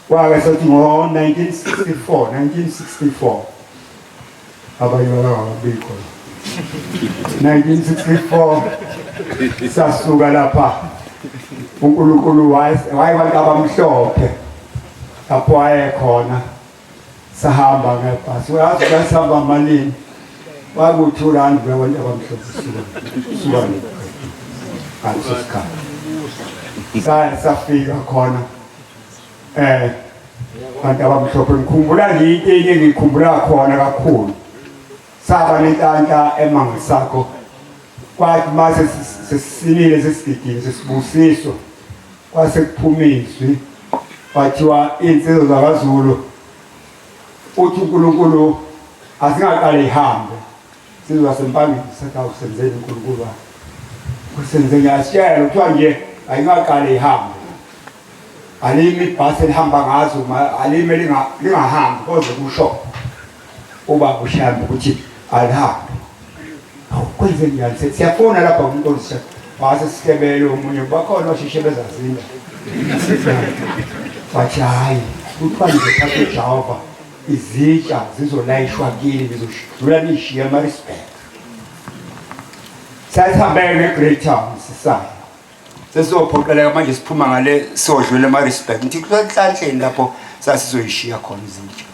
kwake sothi ngo-1964 1964 abanye babangabikho 1964 sasuka lapha uNkulunkulu wayebantu abamhlophe lapho wayekhona sahamba ngebhasi uyazi sasihamba malini kwakuthi urandi abantu abamhlophe suka suka ngaleso sikhathi safika khona eh bantu abamhlophe ngikhumbula nje into enye ngikhumbula khona kakhulu saba nenhlanhla emangisakho kwathi mase sesisinile sesigidini sesibusiso kwase kuphuma izwi kwathiwa iy'nsizwa zakwaZulu uthi uNkulunkulu asingaqale ihambe sizwa sempangeni sathi awusenzeni uNkulunkulu wakhe usenze ngiyasitshela kuthiwa nje ayingaqale ihambe alimi ibhasi elihamba ngazo alime lingahambi koze kusho ubaba uShambe ukuthi alihambe kwenze njani siyafona lapha umqondisi wase sihlebele omunye bakhona osheshe bezazinda wathi hhayi kuthiwa nizothatha ujehova izitsha zizolayishwa kini nizodlula niyishiye emarisburg sasihambeke nge-great town sisaya sesizophoqeleka manje siphuma ngale sodlula eMaritzburg ngithi kusenhlanhleni lapho sasizoyishiya khona izintsha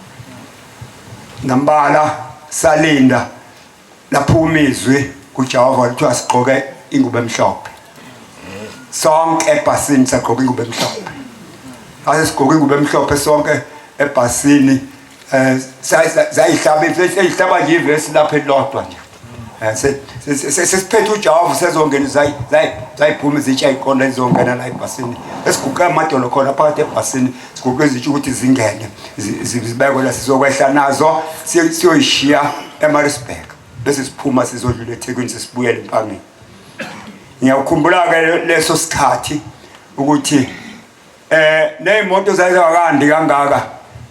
ngambala salinda laphuma izwi kuJehova kuthiwa sigqoke ingubo emhlophe sonke ebhasini sagqoka ingubo emhlophe ase sigqoka ingubo emhlophe sonke ebhasini eh zayihlaba ihlaba nje ivesi lapha elilodwa nje eh, sesiphethe uJehova sezongena zayiphuma izitsha iqonda izongena la ebhasini esiguqe amadolo khona phakathi ebhasini siguqe izitsha ukuthi zingene zibekwe la sizokwehla nazo siyoyishiya eMaritzburg bese siphuma sizodlula eThekwini sesibuyele eMpangeni ngiyakukhumbula-ke leso sikhathi ukuthi eh nezimoto zayizakandi kangaka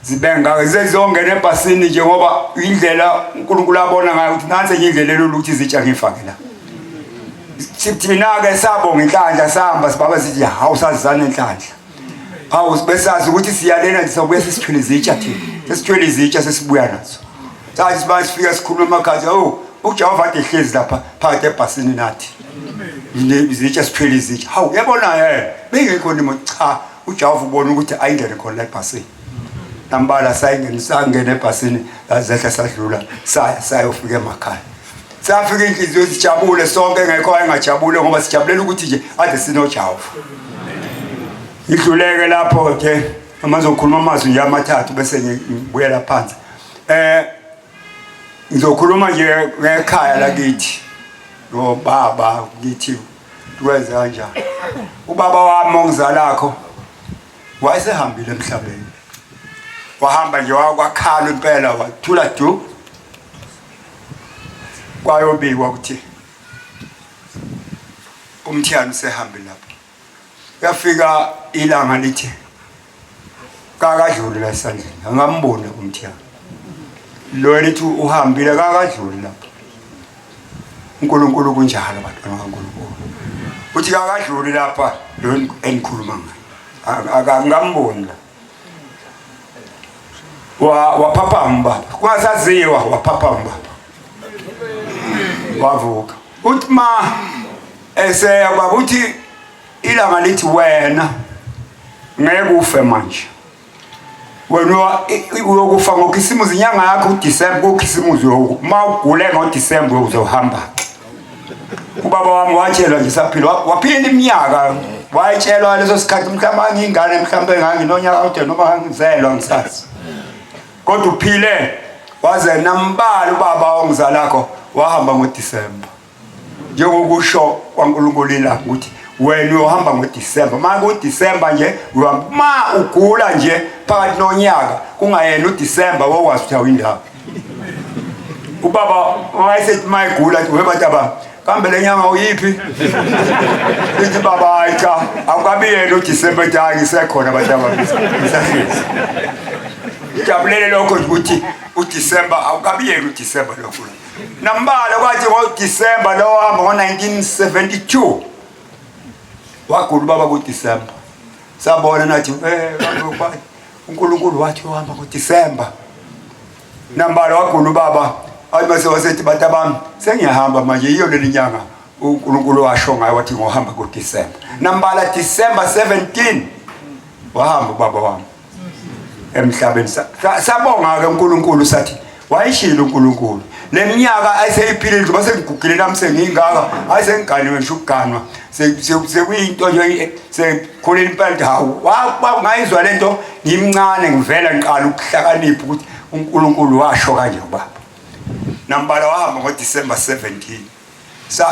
zibe ngaka zizongena ebhasini nje ngoba indlela uNkulunkulu abona ngayo ukuthi nansi enye indlela elula ukuthi izitsha ngifake la thina ke sabonga inhlanhla sahamba sibaba sithi hawu sazana inhlanhla hawu besazi ukuthi siyalena nje sabuya sesithwele izitsha thina sesithwele izitsha sesibuya nazo sathi siba sifika sikhuluma emakhaya oh uJehova ade ehlezi lapha phakathi ebhasini nathi izitsha sithwele izitsha hawu yabona eh bengekho nimo cha uJehova ubona ukuthi ayingene khona la ebhasini nambala sayingena sangena ebhasini zehla sadlula saya sayofika emakhaya safika inhliziyo sijabule sonke ngekho ayengajabule ngoba sijabulela ukuthi nje ade sinoJehova ngidluleke lapho ke uma ngizokhuluma amazwi nje amathathu bese ngibuyela phansi eh ngizokhuluma nje ngekhaya lakithi nobaba ngithi kwenze kanjani ubaba wami ongizalakho wayesehambile emhlabeni wahamba nje wakwakhala impela wathula du kwayobikwa ukuthi umthiyane usehambile lapho Yafika ilanga lithi kakadluli la esandleni angamboni umthiyane lo lithi uhambile kakadluli lapha uNkulunkulu kunjalo bantwana kaNkulunkulu uthi kakadluli lapha lo enikhuluma ngaye akangamboni la waphaphama baba kwasaziwa waphaphama baba wavuka uthi ma eseya baba uthi ilanga lithi wena ngeke ufe manje wena uyokufa ngokhisimuzi inyanga yakho uDecember kukhisimuzi uma ugule ngoDecember uzohamba ubaba wami watshelwa nje saphila waphila iminyaka wayetshelwa leso sikhathi mhlawumbe angiyingane mhlawumbe nganginonyaka ude noma ngizelwa ngisazi kodwa uphile waze nambala ubaba ongizalakho wahamba ngoDecember njengokusho kwaNkulunkulu ilanga ukuthi wena uyohamba ngoDisemba uma kuDisemba nje uma ugula nje phakathi nonyaka kungayena uDisemba wokwazi ukuthi awuyindawo ubaba wayesethi uma egula athi webantu aba Kambe le nyanga uyiphi? Ithi baba hayi cha, awukabi yena uDisemba ethi hayi ngisekhona abantu ababili. Ngisahlezi. Ngijabulele lokho nje ukuthi uDisemba awukabi yena uDisemba lokho. Nambala kwathi ngoDisemba lo wahamba ngo-1972 wagula ubaba kuDisemba. Sabona nathi eh uNkulunkulu wathi uhamba ngoDisemba. Nambala wagula ubaba athi mase wasethi bantu bami sengiyahamba manje yiyo leli nyanga uNkulunkulu washo ngayo wathi ngohamba kuDisemba. Nambala December 17 wahamba ubaba wami emhlabeni. Sabonga ke uNkulunkulu sathi wayishilo uNkulunkulu le minyaka ayiseyiphilile nje basengigugile nami sengingaka ayisengiganiwe ngisho ukuganwa sekuyinto nje sekukhulile impela ukuthi hawu ngayizwa le nto ngimncane ngivela ngiqala ukuhlakanipha ukuthi uNkulunkulu washo kanje ubaba nambala wahamba ngoDisemba 17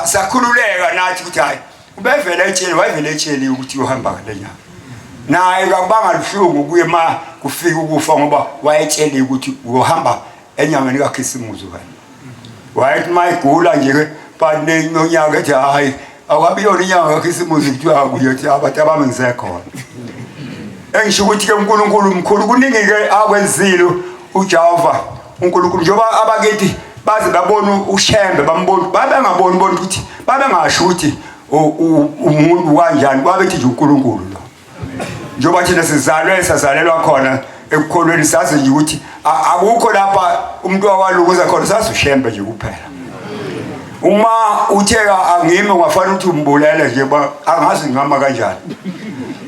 sakhululeka nathi ukuthi hayi ubevele etsheli wayevele etsheliwe ukuthi uyohamba ngale nyanga naye kakubanga luhlungu kuye ma kufika ukufa ngoba wayetsheliwe ukuthi uyohamba enyangeni kaKhisimuzi wena wayethi uma egula nje ke but nonyaka ethi hhayi akabi yona inyanga kaKhisimuzi kuthiwa akuyo ethi abantu abami ngisekhona engisho ukuthi-ke uNkulunkulu mkhulu kuningi-ke akwenzile uJehova uNkulunkulu njengoba abakithi baze babona uShembe bambona babengaboni bona ukuthi babengasho ukuthi umuntu kanjani kwabethi nje uNkulunkulu lo njengoba thina sizalwe sazalelwa khona ekukholweni sazi nje ukuthi akukho lapha umuntu wakwalukuza khona sazi uShembe nje kuphela uma uthe angime ungafanele ukuthi umbulele nje angazi ngihamba kanjani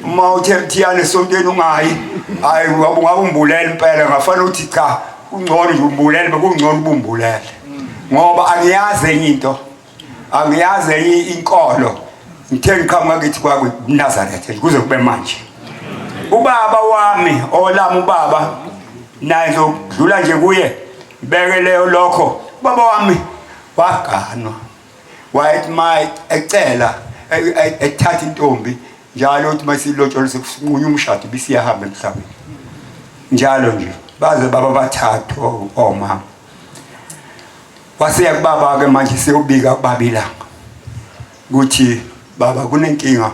uma uthe mthiyane esontweni ungayi hayi ungabe umbulele impela ngafanele ukuthi cha kungcono nje umbulele bekungcono ubumbulele ngoba angiyazi enye into angiyazi enye inkolo ngithe ngiqhamuka kithi kwakuNazaretha kuze kube manje ubaba wami olami ubaba naye ngizodlula nje kuye ngibeke leyo lokho ubaba wami waganwa wayethi ma ecela e, e, ethatha intombi njalo uthi masilotsholwe sekusinqunywa umshado bisiyahamba emhlabeni njalo nje baze baba bathathu omama waseya kubaba ke manje seyobika kubaba ilanga ukuthi baba kunenkinga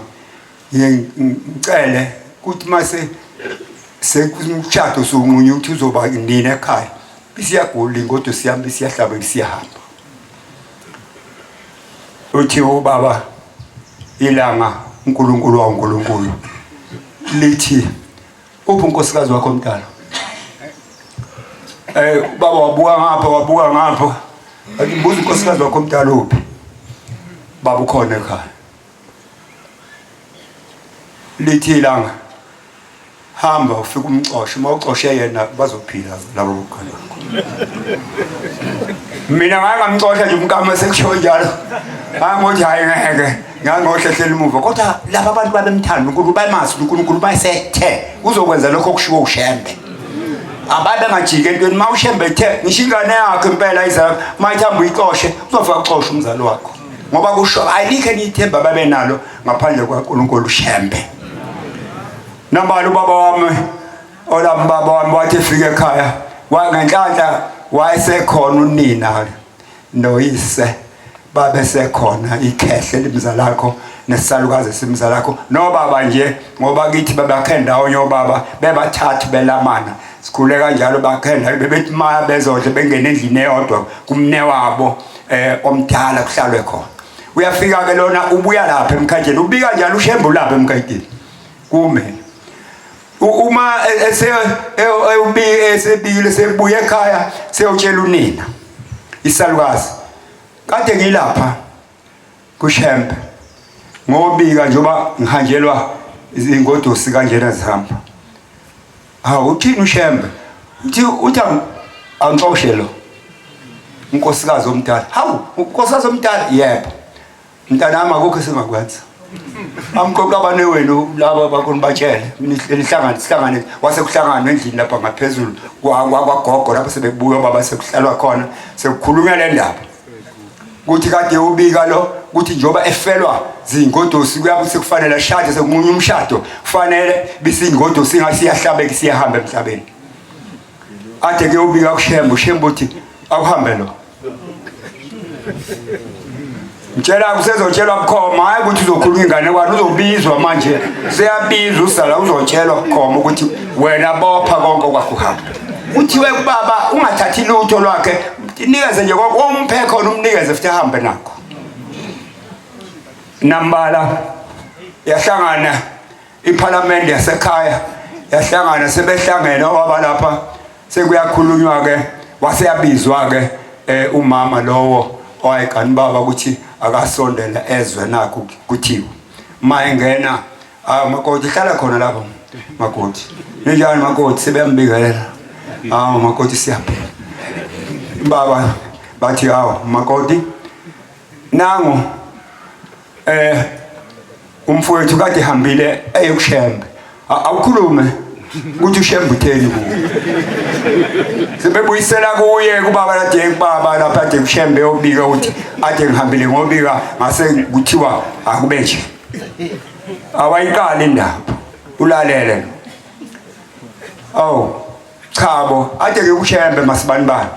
ngicele ukuthi mase sekumshado somunye ukuthi uzoba nini ekhaya bisiyagula ingodo siyami bisiyahlaba bisiyahamba uthi ubaba ilanga uNkulunkulu waNkulunkulu lithi uphi unkosikazi wakho omdala eh ubaba wabuka ngapha wabuka ngapha athi mbuza unkosikazi wakho omdala uphi baba ukhona ekhaya lithi ilanga hamba ufike umxoshe uma uxoshe yena bazophila labo bokuqala mina ngake ngamxosha nje umkama sekusho njalo ngangothi hhayi ngeke ngangohlehlela umuva kodwa laba abantu babemthanda uNkulunkulu bayamazi uNkulunkulu basethe uzokwenza lokho okushiwo uShembe ababe ngajiki entweni uma uShembe ethe ngisho ingane yakhe impela iza uma ithamba uyixoshe uzofika kuxosha umzali wakho ngoba kusho alikho enye ithemba babenalo ngaphandle kwaNkulunkulu uShembe nambala ubaba wami olami baba wami wathi efika ekhaya ngenhlanhla wayesekhona unina noyise babe sekhona ikhehle limzalakho nesalukazi simzalakho nobaba nje ngoba kithi babakhe ndawonye obaba bebathathu belamana sikhule kanjalo bakhe ndawo bebethi ma bezodle bengene endlini eyodwa kumne wabo eh omdala kuhlalwe khona uyafika ke lona ubuya lapha emkhathini ubika njalo ushembu lapha emkhathini kume uma ese esebile sebuya ekhaya seyotshela unina isalukazi kade ngilapha kushembe ngobika njengoba ngihanjelwa izingodusi kanjena zihamba hawu uthini ushembe uthi uthi angixoshe lo unkosikazi omdala hawu unkosikazi omdala yebo mntanami akukho esingakwenza amqoqa abane wenu laba bakhona batshele nihlangane sihlangane wase kuhlanganwa endlini lapha ngaphezulu kwagogo lapho sebebuya baba sekuhlalwa khona sekukhulunywa le ndaba kuthi kade ubika lo kuthi njengoba efelwa zingodosi kuyabe sekufanele ashade sekunqunywa umshado kufanele bisingodosi ingasiyahlabeka siyahamba emhlabeni ade kuyobika kushembe ushembe uthi awuhambe lo Mtshela usezotshelwa bukhoma hayi ukuthi uzokhuluma inganekwane uzobizwa manje seyabizwa usala uzotshelwa bukhoma ukuthi wena bopha konke okwakho uhamba kuthiwe kubaba ungathathi lutho lwakhe nikeze nje konke umphe khona umnikeze futhi ahambe nakho nambala yahlangana iphalamende yasekhaya yahlangana sebehlangene owaba lapha sekuyakhulunywa ke waseyabizwa ke eh, umama lowo owayegani baba ukuthi akasondela ezwe nakho kuthiwa uma engena ah makoti hlala khona lapho makoti ninjani makoti sebeyambikelela awu makoti siyaphila baba bathi awu makoti nangu eh umfowethu kade ehambile eyekushembe awukhulume ukuthi ushembe utheni kuwe sebebuyisela kuye kubaba kade kubaba lapha ade kushembe obika ukuthi ade ngihambile ngobika ngase kuthiwa akube nje awayiqali indaba ulalele awu Chabo, ade ke uShembe masibanibani.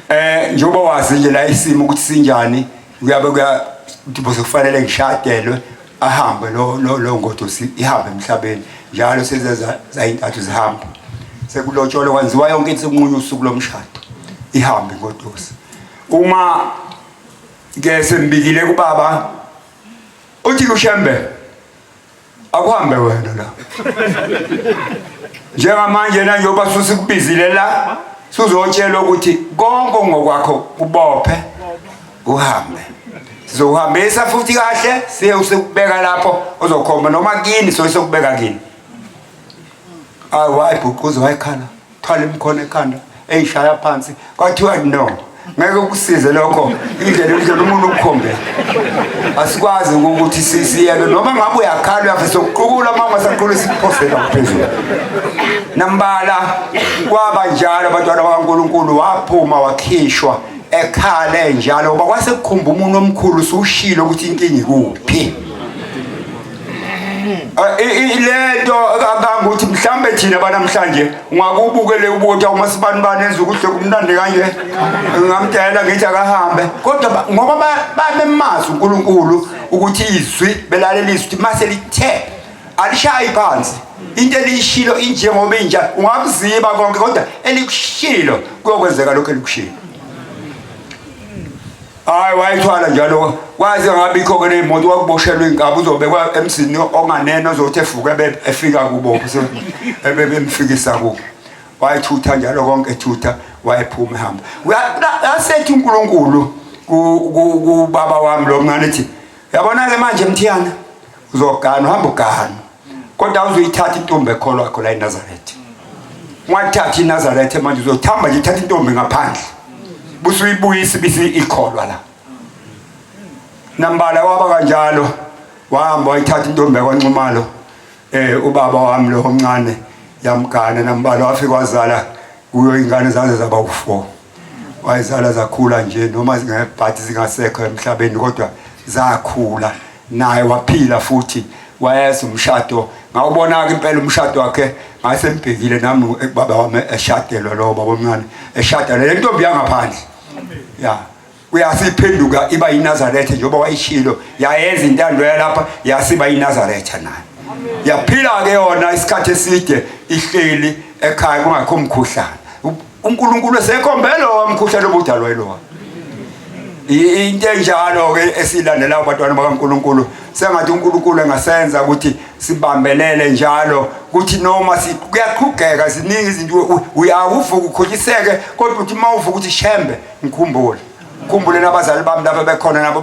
Eh njengoba wazi nje la isimo ukuthi sinjani, kuyabe kuya ukuthi kufanele ngishadelwe ahambe lo lo lo ngodosi ihambe emhlabeni njalo seze zayintathu zihamba. Sekulotsholwa kwenziwa yonke into sekunqunywa usuku lomshado. Ihambe ngodosi. Uma ke sembikile kubaba uthi kuShembe akuhambe wena la njengamanje na njengoba susikubizile la suzotshelwa ukuthi konke ngokwakho kubophe uhambe sizokuhambisa futhi kahle siye usikubeka lapho ozokhomba noma kini soyisokubeka kini ayi wayibhuquza wayikhala thwala imikhono ekhanda eyishaya phansi kwathiwa no ngeke kusize lokho indlela indlela umuntu ukukhombela asikwazi ukuthi siyeke noma ngabe uyakhala uyafisa ukuqukula uma ungasaqula sikuphosela phezulu nambala kwaba njalo abantwana bakaNkulunkulu waphuma wakhishwa ekhale njalo ngoba kwase kukhumba umuntu omkhulu usushilo ukuthi inkinga ikuphi Eh, lento kangangokuthi mhlambe thina banamhlanje ungakubukele ubuthi uma sibani bani enza ukuhle kumnandi kanje ngamdela ngithi akahambe kodwa ngoba babemazi uNkulunkulu ukuthi izwi belalela izwi ukuthi mase lithe alishayi phansi into eliyishilo injengoba inja ungakuziba konke kodwa elikushilo kuyokwenzeka lokho elikushilo Hayi wayithwala njalo kwaze ngabe ikho ke leyimoto wakuboshelwa inkabi uzobekwa emzini onganeno ozothi evuka ebe efika kubo ebe bemfikisa kubo wayithutha njalo konke ethutha wayephuma ehamba yasethi uNkulunkulu kubaba wami lo mncane ethi yabona ke manje mthiyana uzogana uhamba ugana kodwa uzoyithatha intombi ekholwa yakho la eNazaretha ungathathi iNazaretha manje uzothamba nje ithatha intombi ngaphandle busuyibuyisa ibisi ikholwa la nambala waba kanjalo wahamba wayithatha intombi yakwaNxumalo eh ubaba wami lo omncane yamgana nambala wafika wazala kuyo ingane zaze zaba u4 wayezala zakhula nje noma zingebhadi zingasekho emhlabeni kodwa zakhula naye waphila futhi wayeza umshado ngawubona-ke impela umshado wakhe ngasembhekile nami baba wami eshadelwa lowo baba omncane eshadelwa le ntombi yangaphandle ya uyasiphenduka iba yiNazaretha njengoba wayishilo yayenza intando yalapha yasiba yiNazaretha nayo yaphila ke yona isikhathi eside ihleli ekhaya kungakho umkhuhlane uNkulunkulu esekhombe lo mkhuhlane obudalwa yilowa into enjalo ke esilandela abantwana bakaNkulunkulu sengathi uNkulunkulu engasenza ukuthi sibambelele njalo ukuthi noma kuyaqhugeka ziningi izinto uyawuvuka ukhohliseke kodwa uthi uma uvuka uthi shembe ngikhumbule khumbule nabazali bami lapha bekhona nabo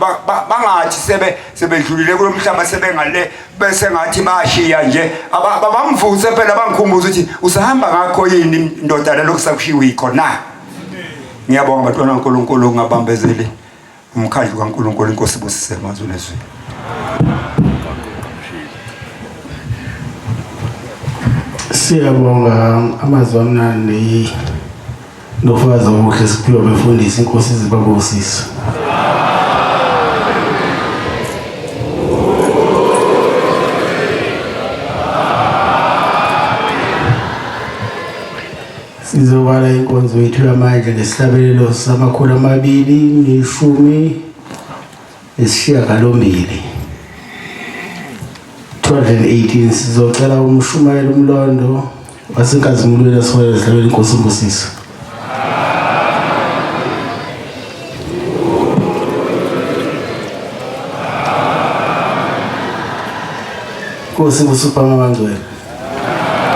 bangathi sebe sebedlulile kulo mhlaba sebengale bese ngathi bashiya nje abamvuse phela bangikhumbuza ukuthi usahamba ngakho yini ndodana lokhu sakushiwa ikho na ngiyabonga bantwana kaNkulunkulu ungabambezeli umkhandlu kaNkulunkulu inkosi ibusise amazwi nezwi Siyabonga amazwi amnandi nofakazi obuhle siphiwa befundisi inkosi izibabusise. Sizobala inkonzo yethu yamanje ngesihlabelelo samakhulu amabili neshumi nesishiyagalombili 218 sizocela umshumayeli umlondo wasenkazimulweni asiholele sihlabele inkosi imbusiso. Nkosi kusupha mabangcwele.